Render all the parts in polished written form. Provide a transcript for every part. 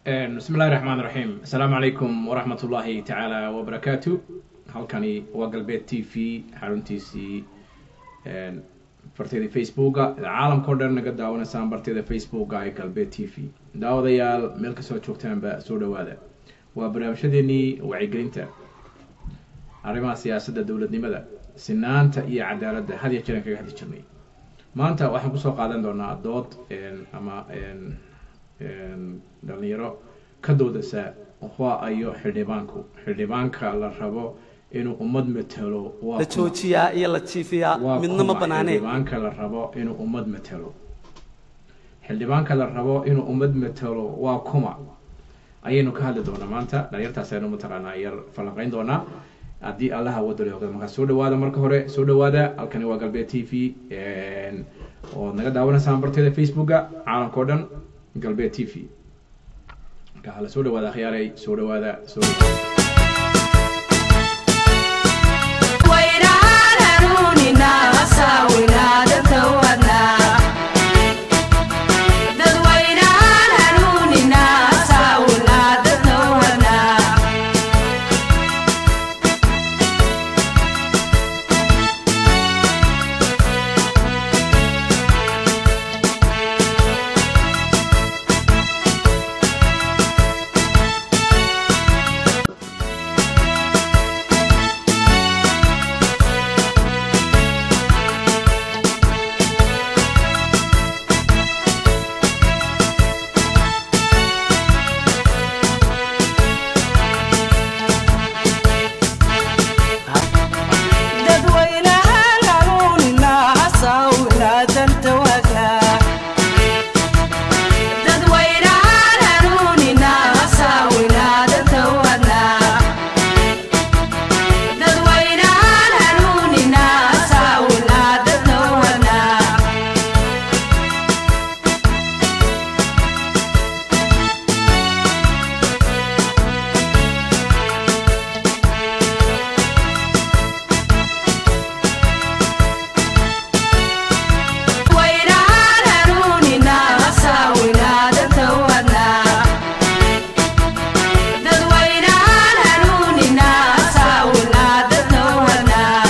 Bismi illahi raxmaan raxiim. Asalaamu calaykum waraxmat ullaahi tacaala wabarakaatu. Halkani waa Galbeed TV, xaruntiisii barteeda Facebooka. Caalamka o dhan naga daawanaysaan barteeda Facebooka ee Galbeed TV. Daawadayaal, meel kastoo joogtaanba soo dhawaada. Waa barnaamijyadeenii wacyigelinta arrimaha siyaasadda, dowladnimada, sinaanta iyo cadaaladda had ya jeer aan kaga hadli jirnay. Maanta waxaan kusoo qaadan doonaa dood ama dhalinyaro ka doodasa waa ayo xildhibaanku, xildhibaanka la rabo inuu ummad matelo. Waa la joojiyaa iyo la jiifiyaa waa midna ma kuma banaaneen. Xildhibaanka la rabo inuu ummad matelo, xildhibaanka la rabo inuu ummad matelo waa kuma ayaynu ka hadli doonaa maanta. Dhalinyartaas aynu mataqaanaa yar falanqeyn doonaa haddii Allaha wadalo ogada. Markaa soo dhawaada, marka hore soo dhawaada. Halkani waa Galbeed TV ood naga daawanaysaan barteeda Facebooka caalamka o dhan, Galbeed TV. Marka hala soo dhawaada, akhyaaray, soo dhawaada, soo Dadweynahan hanuunina hasaawina danta waagnaa. Dadweynahan hanuunina hasaawina danta waagnaa. Dadweynahan hanuunina hasaawina danta waagnaa. Dadweynahan hanuunina hasaawina danta waagnaa. Dadweynahan hanuunina hasaawina danta waagnaa. Dadweynahan hanuunina hasaawina danta waagnaa.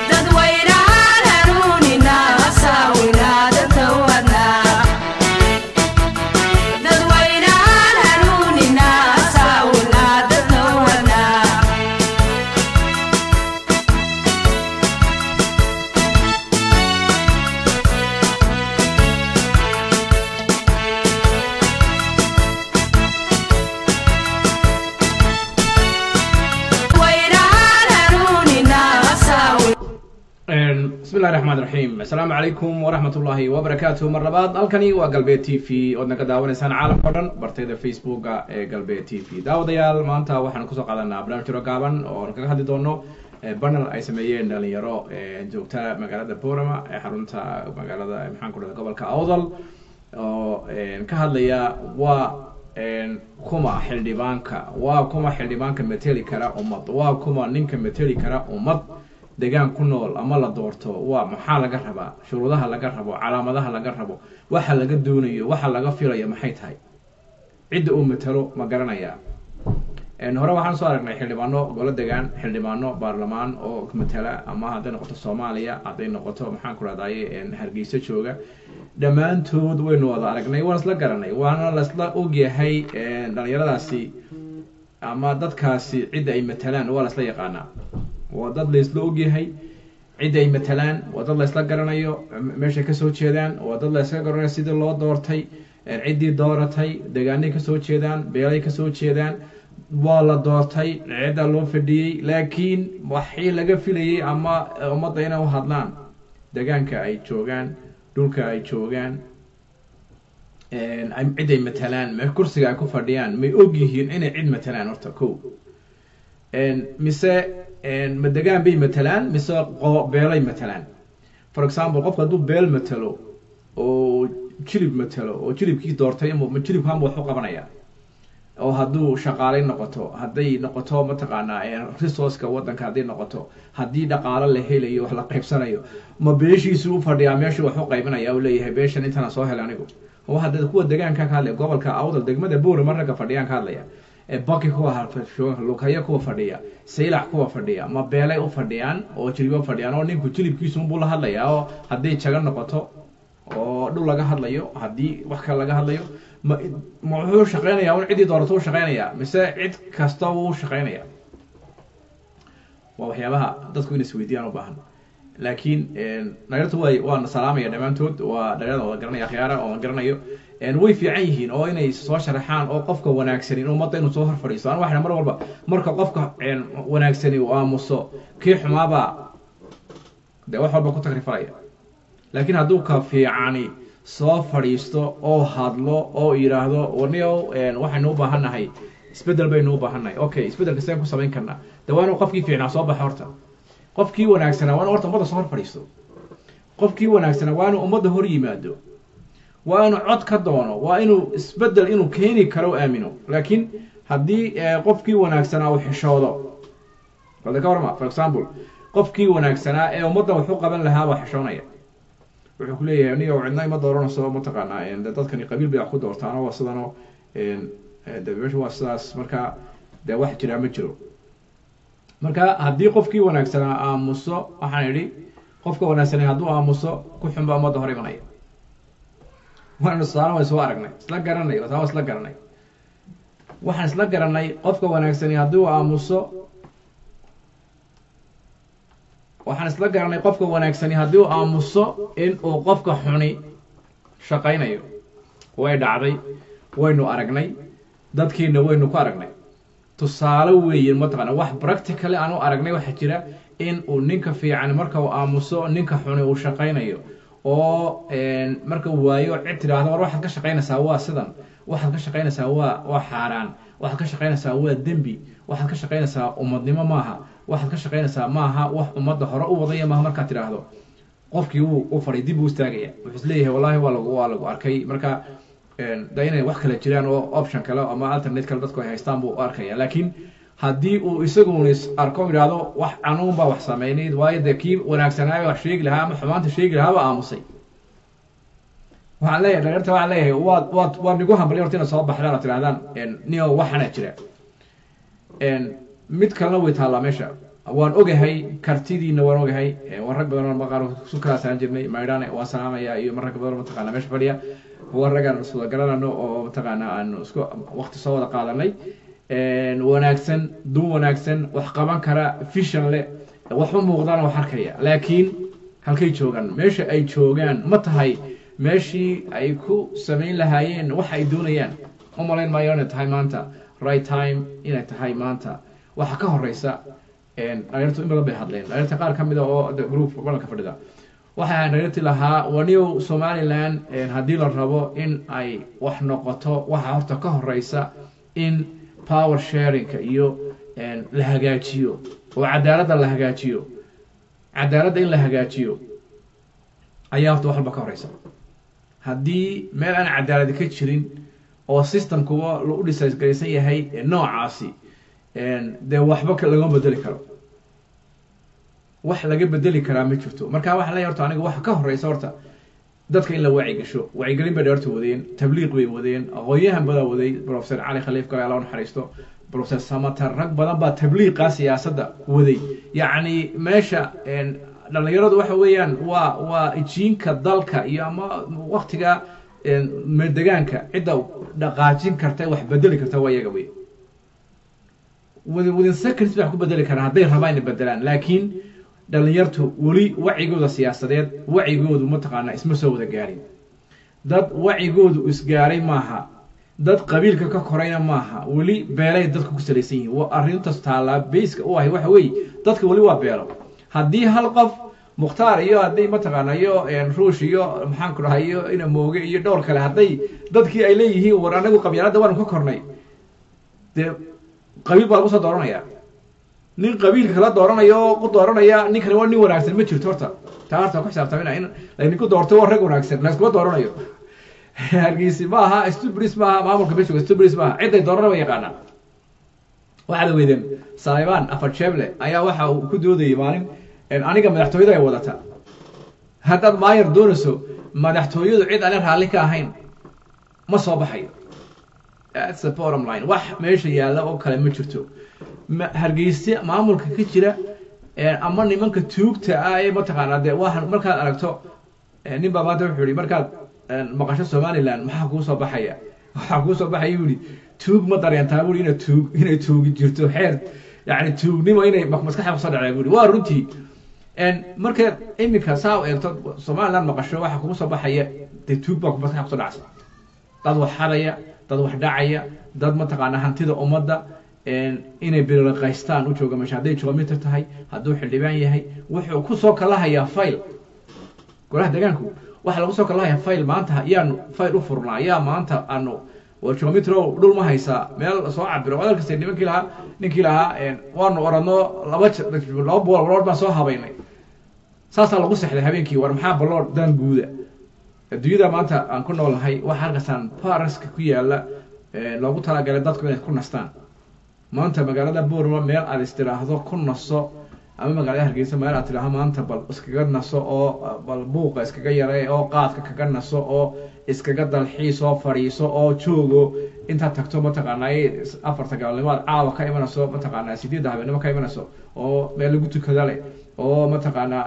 Dadweynahan hanuunina hasaawina danta waagnaa. Dadweynahan hanuunina hasaawina danta waagnaa. Dadweynahan hanuunina hasaawina. Bismi illahi raxmaan raxiim. Asalaamu calaykum waraxmat ullaahi wabarakaatu. Mar labaad, halkani waa Galbeed TV ood naga daawanaysaan caalamka o dhan bartayda Facebooka ee Galbeed TV. Daawadayaal, maanta waxaanu kusoo qaadanaa barnaamij jiro gaaban oo aan kaga hadli doono panel ay sameeyeen dhalinyaro joogta magaalada Borama ee xarunta magaalada, maxaan ku dhahda, gobolka Awdal, oo ka hadlaya waa kuma xildhibaanka, waa kuma xildhibaanka mateli kara ummad, waa kuma ninka mateli kara ummad degaan ku nool ama la doorto, waa maxaa laga rabaa, shuruudaha laga rabo, calaamadaha laga rabo, waxa laga doonayo, waxa laga filayo maxay tahay, cidda uu matalo ma garanayaa. Hore waxaan soo aragnay xildhibaano golo degaan, xildhibaano baarlamaan oo matala, ama hadday noqoto Soomaaliya, hadday noqoto, maxaan ku rahdaye, Hargeysa jooga. Dhammaantood waynu wada aragnay, waan isla garanay, waana laisla ogyahay. Dhalinyaradaasi ama dadkaasi cidda ay matalaan waa laisla yaqaanaa, waa dad laisla ogyahay cidda ay matalaan, waa dad laisla garanayo meeshay kasoo jeedaan, waa dad laisla garanayo sidii loo doortay, ciddii dooratay, degaanay kasoo jeedaan, beelay kasoo jeedaan. Waa la doortay, cidda loo fadhiyey, laakiin waxii laga filayey ama ummadda inay u hadlaan, degaanka ay joogaan, dhulka ay joogaan, cid ay matalaan, kursiga ay ku fadhiyaan, may og yihiin inay cid matalaan horta ko? Mise ma degaan bay matalaan, mise beelay matalaan? For example, qofka hadduu beel matalo oo jilib matalo oo jilibkii doortay, ma jilibkanba wax u qabanaya? Oo hadduu shaqaalay noqoto, hadday noqoto mataqaanaa resourceka waddanka, hadday noqoto haddii dhaqaalo la helayo, wax la qaybsanayo, ma beeshiisu u fadhiyaa meeshuu wax u qaybinaya, u leeyahay beeshan intana soo helay anigu? Oo hadda kuwa degaanka ka hadlaya, gobolka Awdal, degmada Buurama ragga fadhiyaan ka hadlaya, Baki kuwa, Lukaya kuwa fadhiya, Saylac kuwa fadhiya, ma beelay u fadhiyaan oo jilibo fadhiyaan, oo ninku jilibkiisunbuu la hadlayaa? Oo hadday jago noqoto oo dhul laga hadlayo, haddii wax kale laga hadlayo, ma wuxuu shaqeynayaa un ciddii doorato u shaqeynayaa, mise cid kasta wuu shaqeynayaa? Waa waxyaabaha dadku in isweydiiyaan u baahan. Laakiin dhalinyartu way waana salaamaya dhammaantood. Waa dhalinyarada wada garanaya, akhyaara oo garanayo, way fiican yihiin oo inay soo sharaxaan oo qofka wanaagsani in ummadda inuu soo hor fadhiisto. An waxna mar walba marka qofka wanaagsani uu aamuso, kii xumaabaa dee wax walba ku takrifalaya. Laakiin hadduu ka fiicani soo fadhiisto oo hadlo oo yidhaahdo, "Warniyow, waxaynu u baahan nahay isbeddel baynu u baahan nahay, okay, isbeddelka seen ku samayn karnaa?" De waa inuu qofkii fiicnaa soo baxo horta. Qofkii wanaagsanaa waa inu horta ummadda soo hor fadhiisto. Qofkii wanaagsanaa waa inuu ummadda hor yimaado, waa inuu cod ka doono, waa inuu isbeddel inuu keeni karo aamino. Laakiin haddii qofkii wanaagsanaa uu xishoodo, balde ka warma, for example, qofkii wanaagsanaa ee ummadda wax u qaban lahaa baa xishoonaya. Wuxuu ku leeyahay, "Aniga cidna ima dooranayso, mataqaanaa, dadkani qabiil bay wax ku doortaan oo waa sidanoo de meesha waa sidaas." Marka dee wax jiraa ma jiro. Marka haddii qofkii wanaagsanaa aamuso, waxaan idhi qofka wanaagsanay hadduu aamuso, ku xun baa ummadda hor imanaya. Waanu tusaale waan soo aragnay, isla garanay, taa waa isla garanay. Waxaan isla garanay qofka wanaagsani haddii uu aamuso, waxaan isla garanay qofka wanaagsani haddii uu aamuso in uu qofka xuni shaqaynayo. Way dhacday, waynu aragnay, dadkiina waynu ku aragnay. Tusaale weeye, mataqana, wax practically aan u aragnay. Waxaa jira in uu ninka fiican marka uu aamuso, ninka xuni uu shaqaynayo, oo marka waayo cid tidhaahdo, "War, waxaad ka shaqaynaysaa waa sidan, waxaad ka shaqaynaysaa waa xaaraan, waxaad ka shaqaynaysaa waa dembi, waxaad ka shaqaynaysaa ummadnimo maaha, waxaad ka shaqaynaysaa maaha wax ummadda hore u wadaya maaha," markaad tidhaahdo, qofkii wuu u fadhiy, dib buu istaagaya. Wuxuu is leeyahay, "Wallahi waa lagu arkay." Marka de inay wax kale jiraan oo option kale ama alternate kale dadku ay haystaan buu u arkaya. Laakiin haddii uu isagun is arko, yidhaahdo, "Wax anuun baa wax samaynayd," waayo dee kii wanaagsanaayo wax sheegi lahaa ama xumaanta sheegi lahaa baa aamusay. Waxaan leeyahay dhalinyarta, waxaan leeyahay waad nigu hambalya horta inaad soo baxdaan oo tidhahdaan, "Nio, waxaana jira." Mid kalena way taallaa meesha. Waan ogahay kartidiina, waan ogahay. Waa rag badan oo maqaar isu kalaasaan jirnay, Maydhane waan salaamaya, iyo mar rag badan oo mataqaana meesha fadhiya, waa rag aan iswada garanano oo mataqaana aan isku waqti soo wada qaadanay, wanaagsan, dun wanaagsan, wax qaban kara, vision leh, wax u muuqdaan, wax arkaya. Laakiin halkay joogaan? Meesha ay joogaan ma tahay meeshii ay ku samayn lahaayeen wax ay doonayaan? U malayn maayo inay tahay maanta right time, inay tahay maanta. Waxa ka horeysa, dhalinyartu in badan bay hadleen. Dhalinyarta qaar ka mid a oo group balanka fadhida waxay ahayn dhalinyartii lahaa waniyow Somaliland haddii la rabo in ay wax noqoto, waxa horta ka horeysa in power sharingka iyo la hagaajiyo oo cadaaladda la hagaajiyo. Cadaaladda in la hagaajiyo ayaa horta wax walba ka horeysa. Haddii meel aan cadaaladi ka jirin oo systemkuba lagu dhisgaraysan yahay noocaasi, dee waxba lagama bedeli karo, wax laga bedeli karaa ma jirto. Marka waxaan leeyahay horta aniga, waxa ka horeysa horta dadka in la wacyi gasho. Wacyigelin bay dheerta wadeen, tabliiq bay wadeen, aqoon-yahan badaa waday, Professor Cali Khaliif Gale, Alla u naxariisto, Professor Samatar, rag badan baa tabliiqa siyaasadda waday. Yacni meesha dhalinyaradu waxa weeyaan waa ijiinka dalka iyo ama waktiga degaanka cidda dhaqaajin karta, wax bedeli karta waa iyaga wey. Within seconds bay wax ku bedeli karaan hadday rabaan inay bedelaan. Laakiin dhalinyartu weli wacigooda siyaasadeed, wacigoodu mataqaanaa, isma soo wada gaarin. Dad wacigoodu isgaaray maaha. Dad qabiilka ka korayna maaha. Weli beelay dadka ku salaysan yihiin. Waa arrintaas taallaa bayska u ahay. Waxa weeye, dadka weli waa beelo. Haddii hal qof, Mukhtaar iyo hadday mataqaana iyo Ruush iyo maxaan ku dhahay iyo ina Mooge iyo dhowr kale, hadday dadkii ay leeyihiin war anagu qabyaaladda waanu ka kornay, dee qabiil baa lagu soo dooranaya. Nin qabiilka kala dooranayo oo ku dooranaya ninkani waa nin wanaagsan ma jirto. Horta taa horta ku xisaabtamina in laydinku doorto waa rag wanaagsan layskuma dooranayo. Hargeysi ma aha stubris, maaha maamulka meshiga stubris maaha. Ciday doorana ba yaqaanaa. Waxaad weydeen Saleybaan Afar Jeeble ayaa waxa uu ku doodayay maalin, aniga madaxtooyada ay wadata. Haddaad maayar doonayso, madaxtooyadu cid aan raalli ka ahayn ma soo baxayo. That's the bottom line. Wax meesha yaalla oo kale ma jirto. Hargeysa maamulka ka jira ama nimanka tuugta ah ee mataqaanaa, dee waxaan markaad aragto, nin baa maanta wuxuu yihi, markaad maqasho Somaliland maxaa kuu soo baxaya? Waxaa kuu soo baxaya, yuu yihi, tuug. Ma dareentaa, buri, ina tuug inay tuugi jirto xeer, yani tuugnimo inay maskaxda kusoo dhacday, buri. Waa runtii. Markaad iminka saa u eegto, Somaliland maqasho, waxaa kugu soo baxaya dee tuug baa maskaxda kusoo dhacsa, dad wax xadaya, dad wax dhacaya, dad mataqaanaa hantida ummadda inay bilaqaystaan u jooga meesha. Hadday joomiter tahay, hadduu xildhibaan yahay, wuxuu kusoo kalahayaa file. Golaha deegaanku waxaa lagu soo kalahayaa file. Maanta yaanu file u furnaa? Yaa maanta aanu war geometro dhul ma haysaa meel soo cabiro? Odal kasta nimankii lahaa, ninkii lahaa waanu oranno laba bool balood baan soo habaynay, saasaa lagu sexday habeenkii. War maxaa balood dan guuda adduunyada maanta aan ku noolnahay? Waxa halkaasaan baraska ku yaala loogu talagalay dadku inay ku nastaan. Maanta magaalada Boorma meel aad istiraahdo ku naso, ama magaalada Hargeysa meel aad tidhaahdo maanta bal iskaga naso oo bal buuqa iskaga yaree oo qaadka kaga naso oo iskaga dalxiis oo fadhiiso oo joogo, intaad tagto mataqaanaa 4ta galabnimo aad caawa ka imanayso, mataqaanaa 8da habeenimo ka imanayso, oo meel lagu tukada leh oo mataqaanaa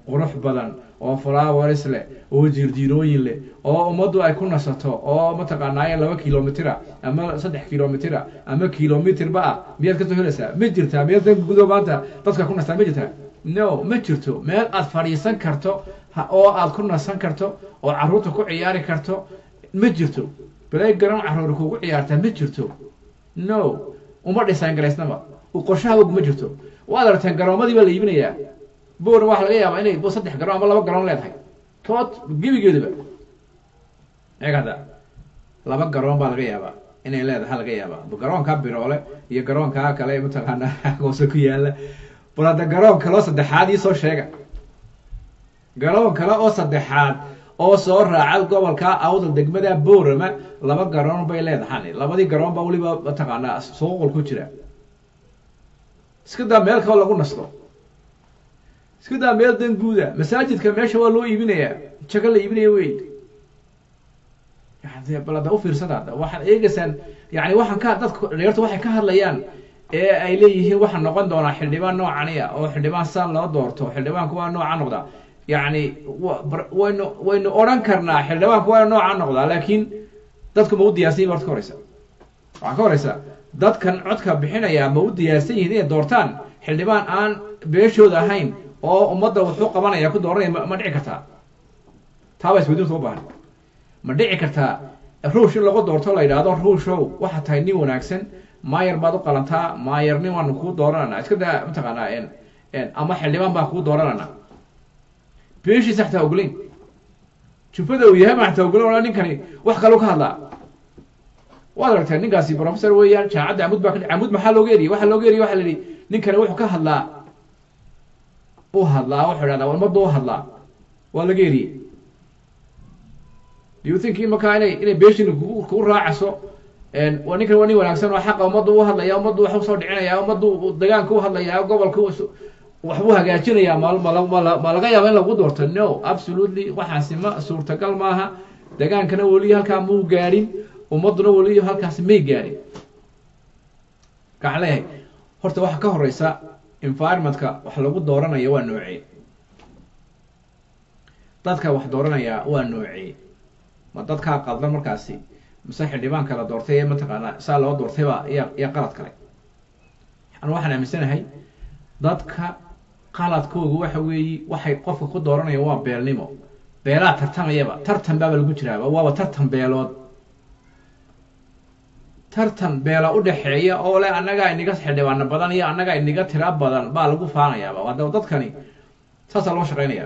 qurux badan oo flowers leh oo jiirjiirooyin leh oo ummaddu ay ku nasato oo mataqaanaa 2 kilomitira ama 3 kilomitira ama kilomitirba ah, miyaad kasoo helaysaa? Ma jirtaa meel dan gudo maanta dadka ku nastaa? Ma jirtaa? No, ma jirto meel aad fadhiisan karto oo aad ku nasan karto oo carruurta ku ciyaari karto. Ma jirto playground carruur kugu ciyaartaa, ma jirto. No, uma dhisaan garaysnaba, qorshahaba kuma jirto. Waad aragteen, garoomadii baa la iibinayaa. Boorna waxaa laga yaabaa inay saddex garoon ama laba garoon leedahay tood gebigeeduba. Eeg hadda, laba garoon baa laga yaabaa inay leedahay, laga yaabaa garoonka Biroole iyo garoonka kale mataqaana hoose ku yaala. Bal hadda garoon kaloo saddexaad iisoo sheega, garoon kale oo saddexaad oo soo raaca gobolka Awdal, degmada Boorama. Laba garoon bay leedahay, labadii garoon baa weliba mataqaanaa suuqul ku jira. Iska daa meel kaloo lagu nasto, iska daa meel dan guuda. Masaajidka meesha waa loo iibinayaa, jago la iibinaya wey. Yani bal hadda u fiirsada hadda, waxaad eegaysaan, yani waxaan ka dadka dheerta waxay ka hadlayaan ee ay leeyihiin waxaa noqon doonaa xildhibaan noocaniya oo xildhibaan saan loo doorto, xildhibaanku waa nooca noqdaa. Yani waynu odhan karnaa xildhibaanku waa nooca noqdaa, laakiin dadku ma u diyaarsan yihin? Horta ka horeysa, waxaa ka horeysa, dadkan codka bixinaya ma u diyaarsan yihiin inay doortaan xildhibaan aan beeshooda ahayn oo ummadda wuxuu qabanaya ku dooranaya? Ma dhici kartaa? Taa baa isweydiinta u baahan. Ma dhici kartaa Ruush in lagu doorto, la yidhaahdo Ruushow, waxaad tahay nin wanaagsan, maayar baad u qalantaa, maayarnin waanu kuu doorananaa, iska daa mataqaanaa ama xildhibaan baan kuu doorananaa? Beeshiisa xataa ogolayn, jufada uu yahay baan xataa ogolayn. Walaa ninkani wax kaluu ka hadlaa. Waad aragteen, ninkaasi professor weeyaan, jaamacadda Camud baa ka. Camud maxaa looga eriyey? Waxaa looga eriyey, waxaa la yidhi ninkani wuxuu ka hadlaa, u hadlaa, wuxuu idhahdaa ummadda u hadlaa, waa laga eriyey. Do you think markaa inay beeshina kugu raacayso waa ninkan waa nin wanaagsan oo xaqa ummaddu u hadlaya, ummaddu wax usoo dhicinaya, ummaddu degaanka u hadlaya, gobolka waxbuu hagaajinayaa? Ma laga yaaba in lagu doorto? No, absolutely, waxaasi ma suurtagal maaha. Degaankana weli halkaa muu gaadhin, ummadduna weli halkaasi may gaadhin. Waxaan leeyahay, horta waxa ka horeysa, environmentka wax lagu dooranaya waa noocee? Dadka wax dooranaya waa noocee? Ma dadkaa qaldan markaasi, mise xildhibaanka la doortay ee mataqaanaa saa loo doortayba yaa qalad kale? Anu waxaan aaminsanahay dadka qaladkoogu waxa weeyi, waxay qofka ku dooranayaan waa beelnimo. Beelaa tartamayaba, tartan baaba lagu jiraaba, waaba tartan beelood. Tartan beela u dhexeeya oo leh annagaa inaga xildhibaano badan iyo annagaa inaga tira badan baa lagu faanayaaba. Hadaba dadkani saasaa loo shaqeynaya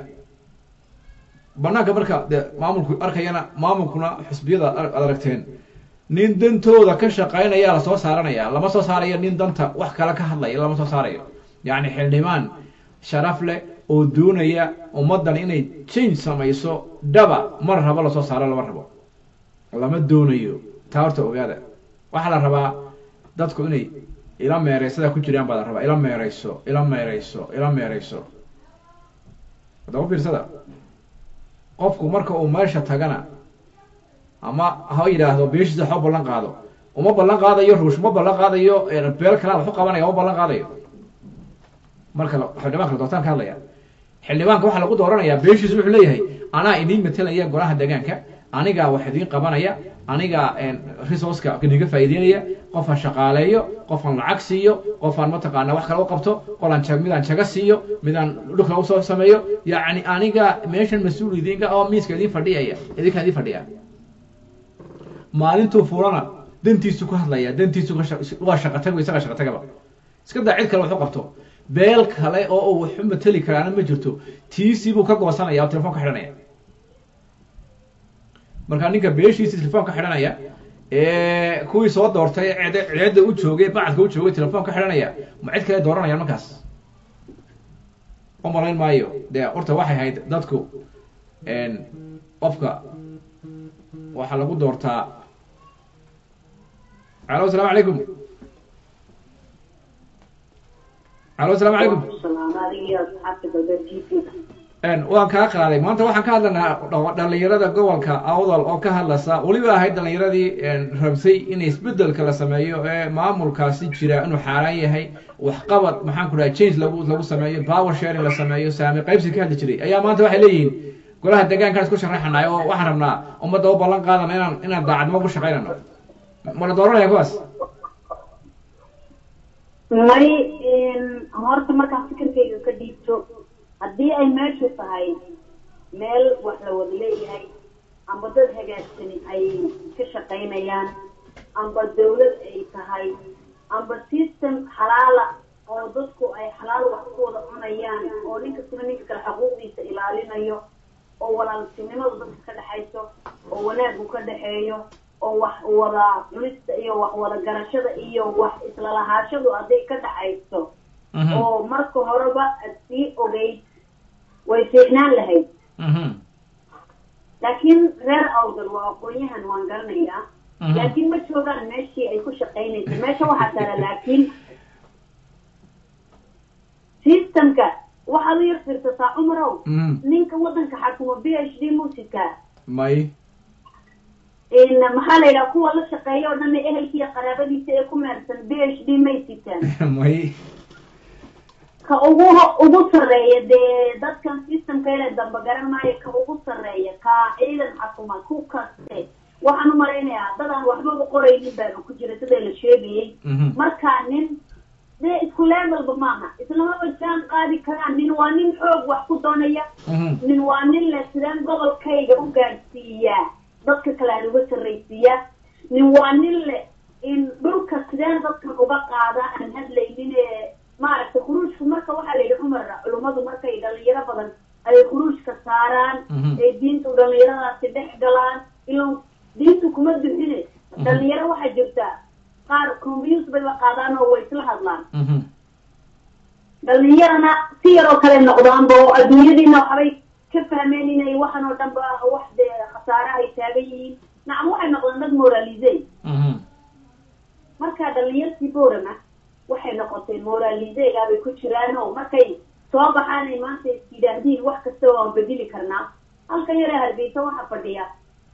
banaanka. Marka dee maamulku arkayana, maamulkuna xisbiyada aad aragteen, nin dantooda ka shaqeynaya lasoo saaranaya, lama soo saarayo nin danta wax kale ka hadlaya, lama soo saarayo. Yacni xildhibaan sharaf leh oo doonaya ummaddan inay change samayso dhaba mar rabo lasoo saaro, lama rabo, lama doonayo. Taa horta ogaada. Waxaa la rabaa dadku inay ila meereysada ku jiraan baa la rabaa. Ila meereyso, ila meereyso, ila meereyso. Haddaba u fiirsada, qofku marka uu meesha tagana ama ha yidhaahdo beeshiisa waxba ballan qaado, uma ballan qaadayo ruush, uma ballan qaadayo beel kalea waxu qabanaya, uma ballan qaadayo. Marka xildhibaanka la doortaan ka hadlaya, xildhibaanka waxaa lagu dooranayaa beeshiisa. Wuxuu leeyahay anaa idiin matelaya golaha deegaanka, anigaa wax idiin qabanaya, anigaa resourceka idinka faa'iideynaya. Qof aan shaqaaleeyo, qof aan lacag siiyo, qof aan mataqaana wax kale u qabto, qol aan midaan jaga siiyo, midaan dhulka usoo sameeyo. Yacni aniga meeshan mas-uul idinka oo miiska idin fadhiyaya, idinkaa idin fadhiya. Maalintuu furana dantiisu ku hadlaya, dantiisu waa shaqatag, isaga shaqatagaba iska daa cid kale wax u qabto. Beel kale oo uu wax u mateli karaana ma jirto, tiisii buu ka goosanaya oo telefoon ka xidhanaya. Marka ninka beeshiisi telefoon ka xidhanaya ee kuwii soo doortay ceedda u joogay, bacadka u joogay telefoon ka xidhanaya, ma cid kale dooranayaan markaas? U malayn maayo. Dee horta waxay ahayd dadku qofka waxaa lagu doortaa. Alo, asalaamu calaykum. Alo, asalaamu calaykum. Waan kaa qaaday. Maanta waxaan ka hadlanaa dhalinyarada gobolka Awdal oo ka hadlaysa, weliba ahayd dhalinyaradii rabsay in isbedelka la sameeyo ee maamulkaasi jira inuu xaaraan yahay, waxqabad maxaan ku dhahay change lagu sameeyo, power sharing la sameeyo, saami qaybsi ka hadli jiray, ayaa maanta waxay leeyihiin golaha deegaankaan isku sharaxanay oo waxaan rabnaa ummadda u ballan qaadana inaan daacadnimo ku shaqaynano. Ma la dooranaya kuwaas? May. Horta markaa fikirkayga ka dhiibto, haddii ay meeshu tahay meel wax la wada leeyahay, amba dad hagaagsani ay ka shaqaynayaan, amba dawlad ay tahay, amba system xalaala oo dadku ay xalaal wax ku wada cunayaan, oo nin kastaba ninka kale xuquuqdiisa ilaalinayo, oo walaaltinimadu dadka ka dhexayso, oo wanaagu ka dhexeeyo, oo wax wada cunista iyo wax wada garashada iyo wax isla lahaashadu hadday ka dhexayso, oo marka horeba aad sii ogeyd, way fiicnaan lahayd. Laakiin reer Awdal waa aqoon-yahan, waan garanayaa, laakiin ma joogaan meeshii ay ku shaqaynaysa. Meesha waxaa taala laakiin systemka waxaad u yar fiirsataa, Cumarow. Ninka waddanka xakuma PhD musica? May. Maxaa la yidhaha, kuwa la shaqeeya oo dhan ehelkiiyo qaraabadiisa ee ku meersan PhD may sitaan? May. Ka ugu sarreeya dee dadkan systemka ila damba garan maayo, ka ugu sarreeya, ka ciidan xakuma, ku kaste waxaan u malaynayaa dad aan waxbaba qoraynin baaba ku jira sida la sheegayay. Marka nin dee isku levelba maaha, islamaba jaan qaadi karaan. Nin waa nin xoog wax ku doonaya, nin waa nin le sideen gobolkayga u gaadhsiiyaa, dadka kale aan uga sarraysiiyaa, nin waa nin le in dhulka sideen dadkan uga qaada aan hadlaynin ee maaragtay khuruujku. Marka waxaa la yidhi, Cumar, culummadu markay dhalinyaro badan ay khuruujka saaraan ee diintu dhalinyaradaasi dhex galaan, ilan diintu kuma duxine, dhalinyaro waxaa jirta qaar confuse bay la qaadaan oo way isla hadlaan. Dhalinyarana si yaroo kale noqdaanba oo adduunyadiina waxbay ka fahmeen inay waxan oo dhan ba wax dee khasaare ay taagan yihiin. Nacam, waxay noqdaan dad moralisé. Marka dhalinyartii Boorama waxay noqotay moralisegaabay ku jiraan, oo markay soo baxaan ay maanta is yidhaahdiin wax kasta waan bedeli karnaa. Halkan yaree Hargeysa waxaa fadhiya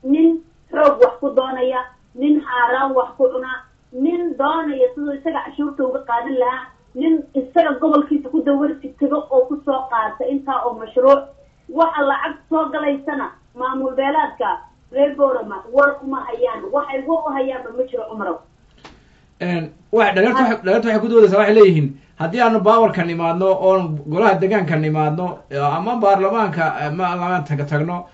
nin xoog wax ku doonaya, nin xaaraan wax ku cuna, nin doonaya siduu isaga cashuurta uga qaadan lahaa, nin isaga gobolkiisa ku dawarsi tago oo kusoo qaata intaa oo mashruuc. Waxa lacag soo galaysana maamul beelaadka reer Boorama war uma hayaan, waxay war u hayaanba ma jiro, Cumarow. Wa dhalinyarta waxay ku doodaysaa, waxay leeyihiin haddii aanu powerka nimaadno oon golaha deegaanka nimaadno ama baarlamaanka ma tagno.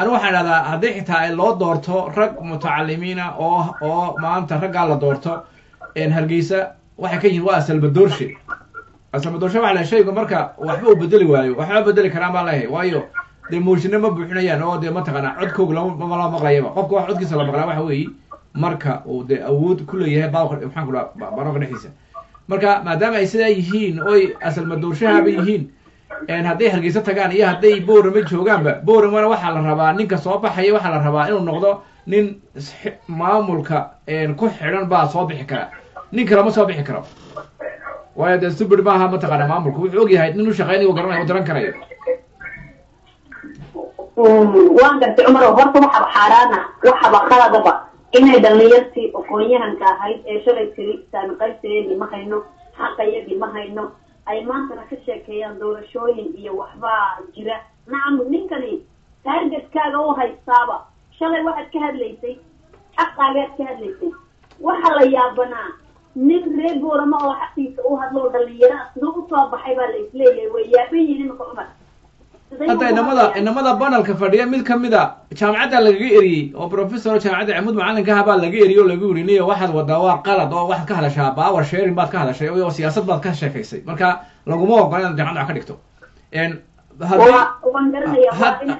Anigu waxaan idhahdaa haddii xitaa ay loo doorto rag mutacalimiina oo maanta raggaa la doorto, Hargeysa waxay ka yihiin waa asalmadoorshe. Asalmadoorshe waxa la shaygu marka waxba uu bedeli waayo, waxba bedeli karaan baan leeyahay, waayo dee mooshinno ma buuxinayaan oo dee mataqaana codkooga lama maqlayaba. Qofka wax codkiisa la maqlaa waxa weeye marka uu dee awood ku leeyahay baalka, maxaan ku dhaha, baroonka dhexdiisa. Marka maadaama ay sidaa yihiin oy asalmadoorshahaaba yihiin, hadday Hargeysa tagaan iyo hadday Boorame joogaanba, Booramena waxaa la rabaa ninka soo baxaya waxaa la rabaa inuu noqdo nin maamulka ku xidhan baa soo bixi kara, nin kale ma soo bixi karo, waayo dee stupid maaha mataqaana. Maamulku wuxuu ogyahay nin u shaqeynayo, garanayo, u daran karayo. Waan gartay, Cumar. Horta waxaba xaaraana, waxaba qaladaba inay dhalinyartii aqoon-yahanka ahayd ee shalay tiri saami qaybteedii ma hayno, xaqayagii ma hayno, ay maantana ka sheekeeyaan doorashooyin iyo waxbaa jira. Nacam, ninkani targetkaaga u haystaaba shalay waxaad ka hadlaysay, xaqaagaad ka hadlaysay. Waxa la yaabanaa nin reer Boorama oo xaqiisa u hadlo oo dhalinyaro siduu usoo baxay baa la isleeyahay. Way yaaban yihiin imika, Cumar. Hadda inamada banalka fadhiya mid kamid a jaamacadda lagaga eriyey oo professor jaamacadda Camud macalinka ah baa laga eriyey oo lagu yiri, niyo, waxaad wadaa waa qalad oo waxaad ka hadashaa power sharing baad ka hadashay oo siyaasad baad ka sheekaysay, marka laguma ogola inaad jaamacadda wax ka dhigto.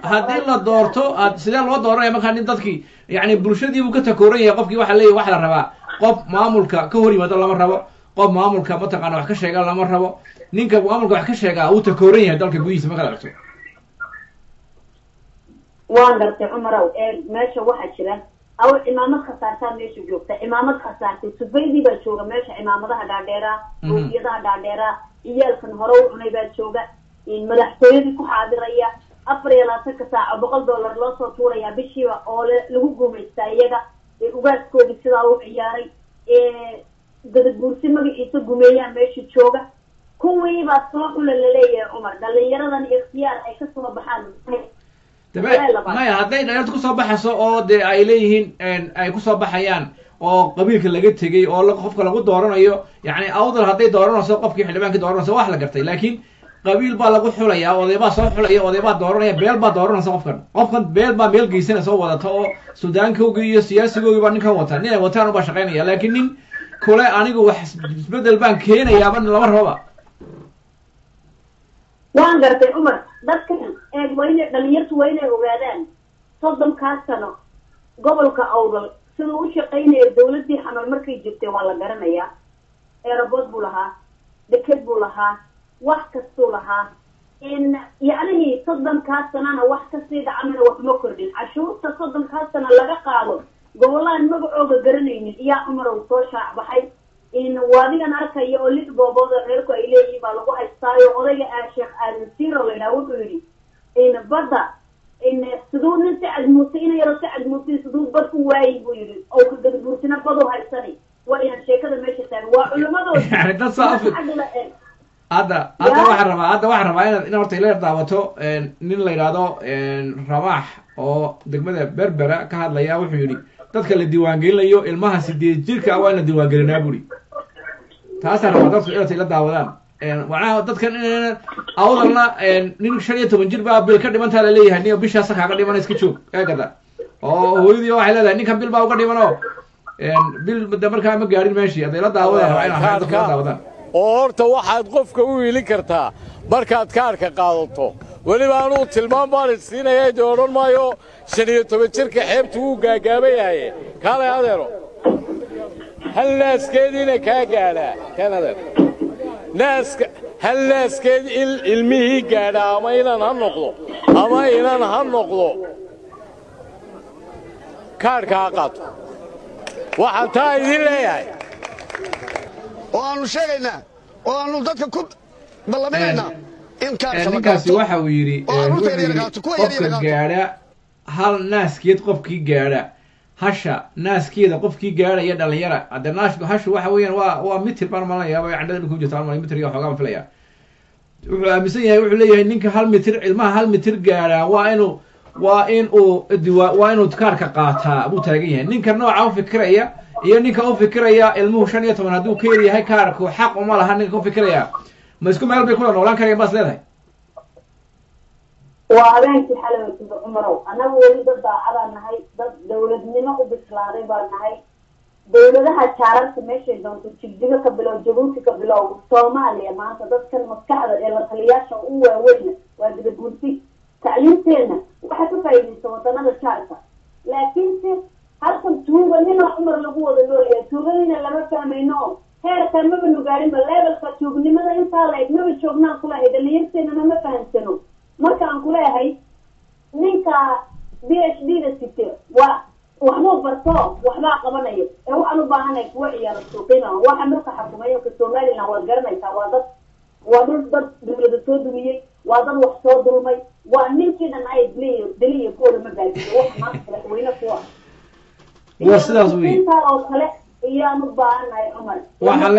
Haddii la doorto aad sidee loo dooranaya? Markaa nin dadkii yani bulshadii buu ka takooran yahay qofkii. Waxa leeyahy waxa la rabaa qof maamulka ka hor yimaado lama rabo, qof maamulka mataqaana wax ka sheega lama rabo. Ninka maamulka wax ka sheegaa uu takooran yahay dalka gudihiisa markaad aragto. Waan gartay, Cumarow. Ee meesha waxaa jira aw cimaamad khasaartaa meesha joogta, cimaamad khasaartay subaydii baa jooga meesha, cimaamadaha dhaadheeraa, koofiyadaha dhaadheeraa, iyaalkan hore u cunay baa jooga, madaxtooyadii ku xaadiraya 24-ka saaco, $100 loo soo tuurayaa bishiiba oo lagu guumaystaa iyaga. Ugaaskoodii sidaa u ciyaaray, Gadaguursi magaciisa gumeeyaa meesha jooga, kuwiibaa soo xula laleeyahay. Cumar, dhalinyaradan ikhtiyaar ay kasoo baxaan. Dabe maya, hadday dhalinyarta kusoo baxayso oo dee ay leeyihiin ay kusoo baxayaan oo qabiilka laga tegey oo qofka lagu dooranayo, yani Awdal hadday dooranayso qofkii xildhibaankii dooranayso wax la gartay, laakiin qabiil baa lagu xulaya, oday baa soo xulaya, oday baa dooranaya, beel baa dooranaysa qofkan, qofkan beel baa meel geysanaysa oo wadata oo suldaankoogi iyo siyaasigoogii baa ninkan wata, nin ay wataan ubaa shaqaynaya, laakiin nin kule anigu wax isbedel baan keenayaaba lama rababa. Waan gartay, Cumar. Dadkan eeg, waa inay dhalinyartu waa inay ogaadaan 30-kaas sano gobolka Awdal siduu u shaqaynaya. Dawladdii Xamar markay jirtay waa la garanayaa, airport buu lahaa, deked buu lahaa, wax kastuu lahaa. In yacnihii 30-kaas sanana wax kasii dhacmana wax ma kordhin. Cashuurta 30-kaas sana laga qaado gobollaan magacooga garanaynin iyaa, Cumarow, soo shaac baxay. In waadigan arkaya oo lix goobood oo reerku ay leeyihiin baa lagu haystaayo. Odayga ah Sheekh Aadan Siro la yidhaha wuxuu yidhi in badda in siduu nin Sacad Muuse, ina yaro Sacad Muuse siduu bad u waayi buu yidhi, oo ka Gadabuursina bad u haysani. Waa inaan sheekada meesha taagan waa culimadoodi. Yani dad saa hadda waxaan rabaa inaad in horta ila daawato nin la yidhaahdo Ramaax oo degmada Berbera ka hadlaya. Wuxuu yidhi dadka la diiwaangelinayo ilmaha 8 jirka ah waa in la diiwaangelinaa buri. Taasaan rabaa dadku inay ila daawadaan. Macnaha dadkan in Awdalna nin 15 jir baa bil ka dhimantaa laleeyahay, nin bishaasa kaaga dhiman iska joog eegada, oo hooyadii waxay leedahay ninkan bil baa uga dhiman oo bil de markaa ma gaadhin meeshii. Hadday la daawadaan rabaa inaan dadku la daawadaan. Oo horta waxaad qofka u iilin kartaa markaad kaarka qaadato. Weliba anuu tilmaam baan isiinaya, dee odhan maayo 15 jirka xeebtu wuu gaagaaban yahay. Kaalay adeero, hal naaskeediina kaa gaadhaa kan adeer, naaska hal naaskeed ilmihii gaadhaa, ama inan ha noqdo ama inan ha noqdo, kaadhka ha qaato. Waxaan taa idin leeyahay oo aanu sheegaynaa oo aanu dadka ku ballaminaynaa in kaarka la Ninkaasi qaato waxa uu yidhi oo carruurta wuxuu yaryar yidhi qaato, kuwa yaryar qofka qaato. Gaadha hal naaskeed, qofkii gaadha hasha naaskeeda, qofkii gaadhaya dhalinyara hadde naasku hashu waxa weeyaan waa mitir baan malinayaa, bay candhada dhulka ku jirta baan mitir iyo xoogaa baan filaya. Wuxuu aaminsan yahay, wuxuu leeyahay ninka hal mitir, ilmaha hal mitir gaadhaa waa inuu kaarka qaataa buu taagan yahay. Ninka nooca u fikiraya iyo ninka u fikiraya ilmuhu 15 hadduu ka yar yahay kaarku xaq uma laha, ninka u fikiraya ma isku meel bay kula noolaan karayaan baas leedahay? Waa habeenkii xalay sida Cumarow, annagu weli dad daacadaan nahay, dad dowladnimo u bislaaday baan nahay. Dowladaha jaararka meeshay doonto, Jigjigo ka bilow, Jabuuti ka bilow, Soomaaliya, maanta dadkan maskaxda ee la taliyaasha u waaweyna waa Gadaguursi. Tacliinteena waxaa ka faa'iidaysta wadanada jaarka, laakiinse halkan tuuganima, Cumar, lagu wada noolyahay. Tuugadina lama fahmayno oo heerka maba nugaarinba, levelka tuugnimada intaa la eg maba joognaan kulahay. Dhalinyarteenana ma fahamsano. Marka aan kuleeyahay ninka PhD da site waa waxbuu barto, waxbaa qabanaya ee waxaan u baahanay kuwa ciyaaro suuqina. Waxa marka xukumay ka Somaliland waad garanaysaa, waa dad, waa dhul dad dawlada soo dumiyey, waa dad wax soo dulmay, waa ninkii dhan ay diliyo diliyo kuwooda ma baabiyo wax maanta madaxweyne kuwa. Waa sidaas wey. Intaa oo kale iyaan u baahannahay, Cumar. Waxaan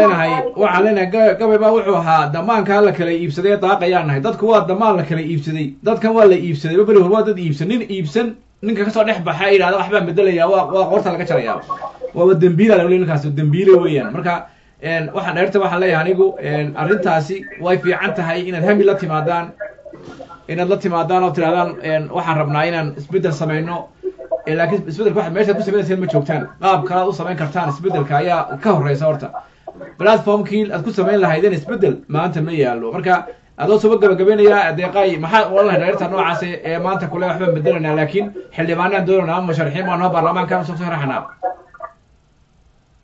leenahay gabay baa wuxuu ahaa: damaankaa la kala iibsaday daaqayaan nahay. Dadku waa damaan la kala iibsaday, dadkan waa la iibsaday beri hore, waa dad iibsan. Nin iibsan ninka kasoo dhex baxa yidhahda waxbaan bedelayaa, waa qoorta laga jarayaa, waaba dembiila la ninkaas, dembiile weeyaan. Marka waxaan dheerta waxaan leeyahay anigu, arrintaasi way fiican tahay inaad hami la timaadaan, inaad la timaadaan oo tirahdaan waxaan rabnaa inaan isbeddel samayno, laakiin isbeddelka waxaad meeshaad ku samaynaysan ma joogtaan. Qaab kale aad u samayn kartaan isbeddelka ayaa ka horeysa. Horta platformkii aad ku samayn lahaydeen isbeddel maanta ma yaallo. Marka adoo soo gabagabaynayaa, Deeqay, maxaad oran lahayd dheerta noocaas ee maanta kule waxbaan bedelanaa, laakiin xildhibaanaan doonanaa ama musharaxiin baan noo baarlamaanka soo sharaxanaa?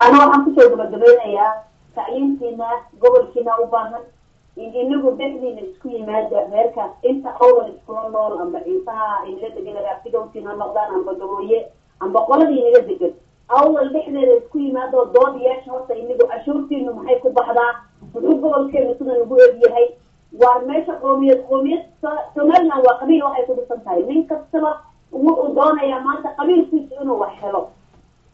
Ana waxaan kusoo gabagabeynayaa tacliintiina gobolkiina u baahan in inagu dhexdiina isku yimaada. Reerkaas inta awal iskula nool, amba Ciisaha inala degan raafidowtiin ha noqdaan, amba Gabooye, amba qoladii inala degan awal dhexdeeda isku yimaado, dood yeesha. Horta inagu cashuurtiinu maxay ku baxdaa? Muxuu gobolkeenu sidan ugu egyahay? Waar meesha qoomiyad qoomiyad, Somaliland waa qabiil, waxay ku dhisan tahay nin kastaba wuxuu doonayaa maanta qabiilkiisu inuu wax helo.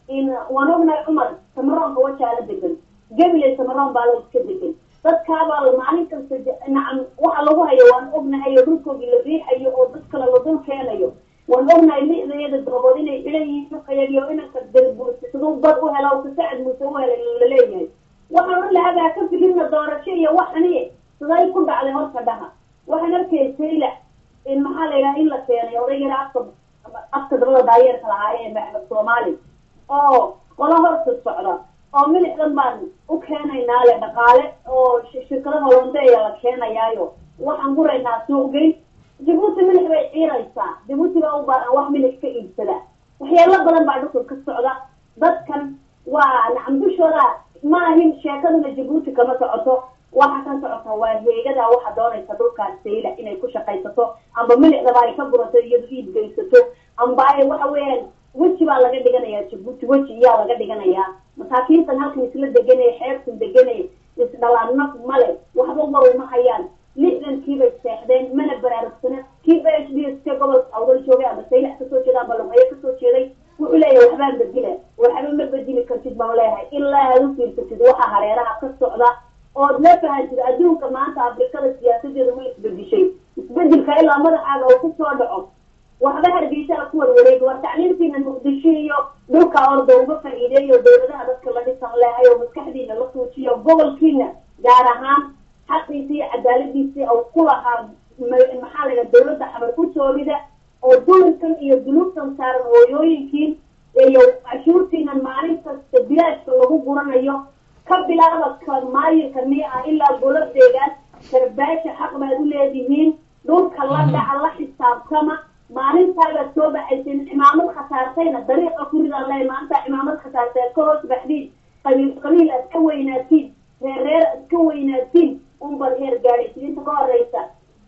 In waan ognahay, Cumar, Samaroonka Wajaala degan, Gabiley Samaroon baa la iska degan, dadkaabaa maalin kasta nacam waxa lagu hayo waan ognahay, oo dhulkoogii la riixayo oo dad kale la dul keenayo waan ognahay. Li'dayada goobood inay xidhan yihiin dhulkayagiyo inanka Garbuursi siduu bad u hela ka Sacad Muuse u helay laleeyahay. Waxaan odhan lahaa baa ka fikirna doorasho iyo waxani siday ku dhacday horta dhaha. Waxaan arkayay Saylac in maxaa la yidhaha in la keenay odaygana afka dabada daayeerka lahaa ee Maxmed Soomaali oo qolo horta socda oo milixdan baan u keenaynaa le dhaqaale oo shirkado holondeeya la keenayaayo, waxaan guraynaa suuqgeyn. Jabuuti milix bay ciiraysaa, Jabuuti baa u baahan wax milix ka iibsada. Waxyaalo badan baa dhulkan ka socda. Dadkan waa nacam dushooda ma ahin, sheekaduna Jabuuti kama socoto. Waxa ka socota waa heegada waxa doonaysa dhulkaas Sayla inay ku shaqaysato, amba milixdaba ay ka gurato iyadu iib geysato, amba ay waxa weeyaan weji baa laga dhiganayaa Jabuuti, weji iyaa laga dhiganayaa. Masaakiintan halkan isla deganaya, xeebtan deganaya, isdhalaan naf male, waxba war uma hayaan. 60-kiibay seexdeen, mana baraarugsana. Kii PhD s gobolka Awdal joogay amba Saylac kasoo jeeda amba Luqeyo kasoo jeeday wuxuu leeyahay waxbaan bedila. Waxba ma bedeli kartid baan leeyahay ilaa aad u fiirsatid waxa hareeraha ka socda ood la fahantid adduunka maanta. Afrikada siyaasadeedu way isbedishay. Isbedelka ilaa madaxaaga uu kusoo dhaco, waxba Hargeysa ku warwareegi. War tacliintiina Muqdisho iyo dhulka orda uga faa'iideeyo dowladaha dadka la dhisan leehay oo maskaxdiina la tuujiyo gobolkiina, gaar ahaan xaqiisi iyo cadaaladiisii oo ku lahaa maxaa la yidhaha dowladda xamar ku soomida oo dulinkan iyo duluubtan saaran hooyooyinkiin iyo cashuurtiina maalin kasta bilaashka lagu guranayo, ka bilaaba ka maayirka miya ilaa golo deegaan sarbaasha. Xaq baad u leedihiin dhulka la dhaca, la xisaabtama. Maalintaabaad soo baxaysin cimaamad khasaartayna dariiqa ku ridaan leey. Maanta cimaamad khasaartay aad ka hoos baxdiin, qabiil qabiil aad ka weynaatiin, reer reer aad ka weynaatiin, unbaad heer gaadhaysid. Inta ka horeysa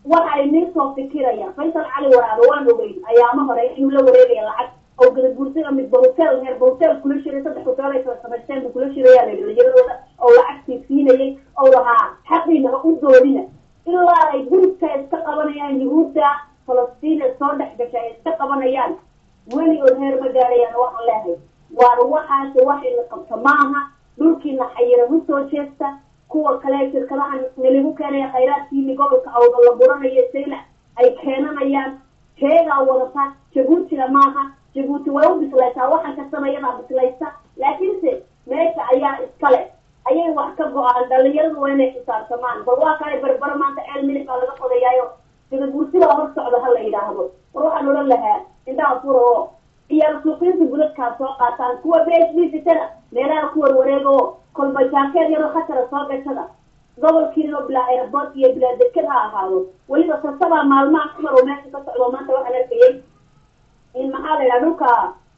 waxa ay nii soo fikirayaan Faysal Cali Waraabe waan ogeyn ayaama hore inuu la wareegaya lacag oo Gadaguursiga midba hotel reerba hotel kula shiray, saddex hotel ay kala samaysteen buu kula shirayaa la yidhi dhalinyaradooda oo lacagtii siinayay oo lahaa xaqiina ha u doodina ilaa ay gurigka iska qabanayaan. Yuhuudda Falastiin ee soo dhex gashay ay iska qabanayaan, weligood heer ma gaadhayaan. Waxaan leehay waar waxaasi wax ina qabto maaha. Dhulkiina xayira u soo jeesta. Kuwa kale shirkadahan nalagu keenaya khayraadkiini gobolka Awda la buranayo Saylac ay keenanayaan heegaa wadata Jabuutina maaha. Jabuuti way u bislaysaa, waxaan ka samayadaa bislaysa, laakiinse meesha ayaa iskale ayay wax ka go-aan. Dhalinyaradu waa inay xisaabtamaan. Bal waa kale Barbaro maanta ceel milix baa laga qodayaayo. Gadabuursi baa hor socda ha la yidhaahdo. War waxaan odhan lahaa indhaha fura oo ciyaal suuqyinta budadkaa soo qaataan, kuwa PhD sitana meelaha ku warwareega oo kolba jaakeed yaroo khatara soo gashada. Gobolkiina bilaa airport iyo bilaa deked ha ahaado. Weliba sasabaa maalmaha Cumar oo meesha ka socdo. Maanta waxaan arkayay in maxaa la yidhaha dhulka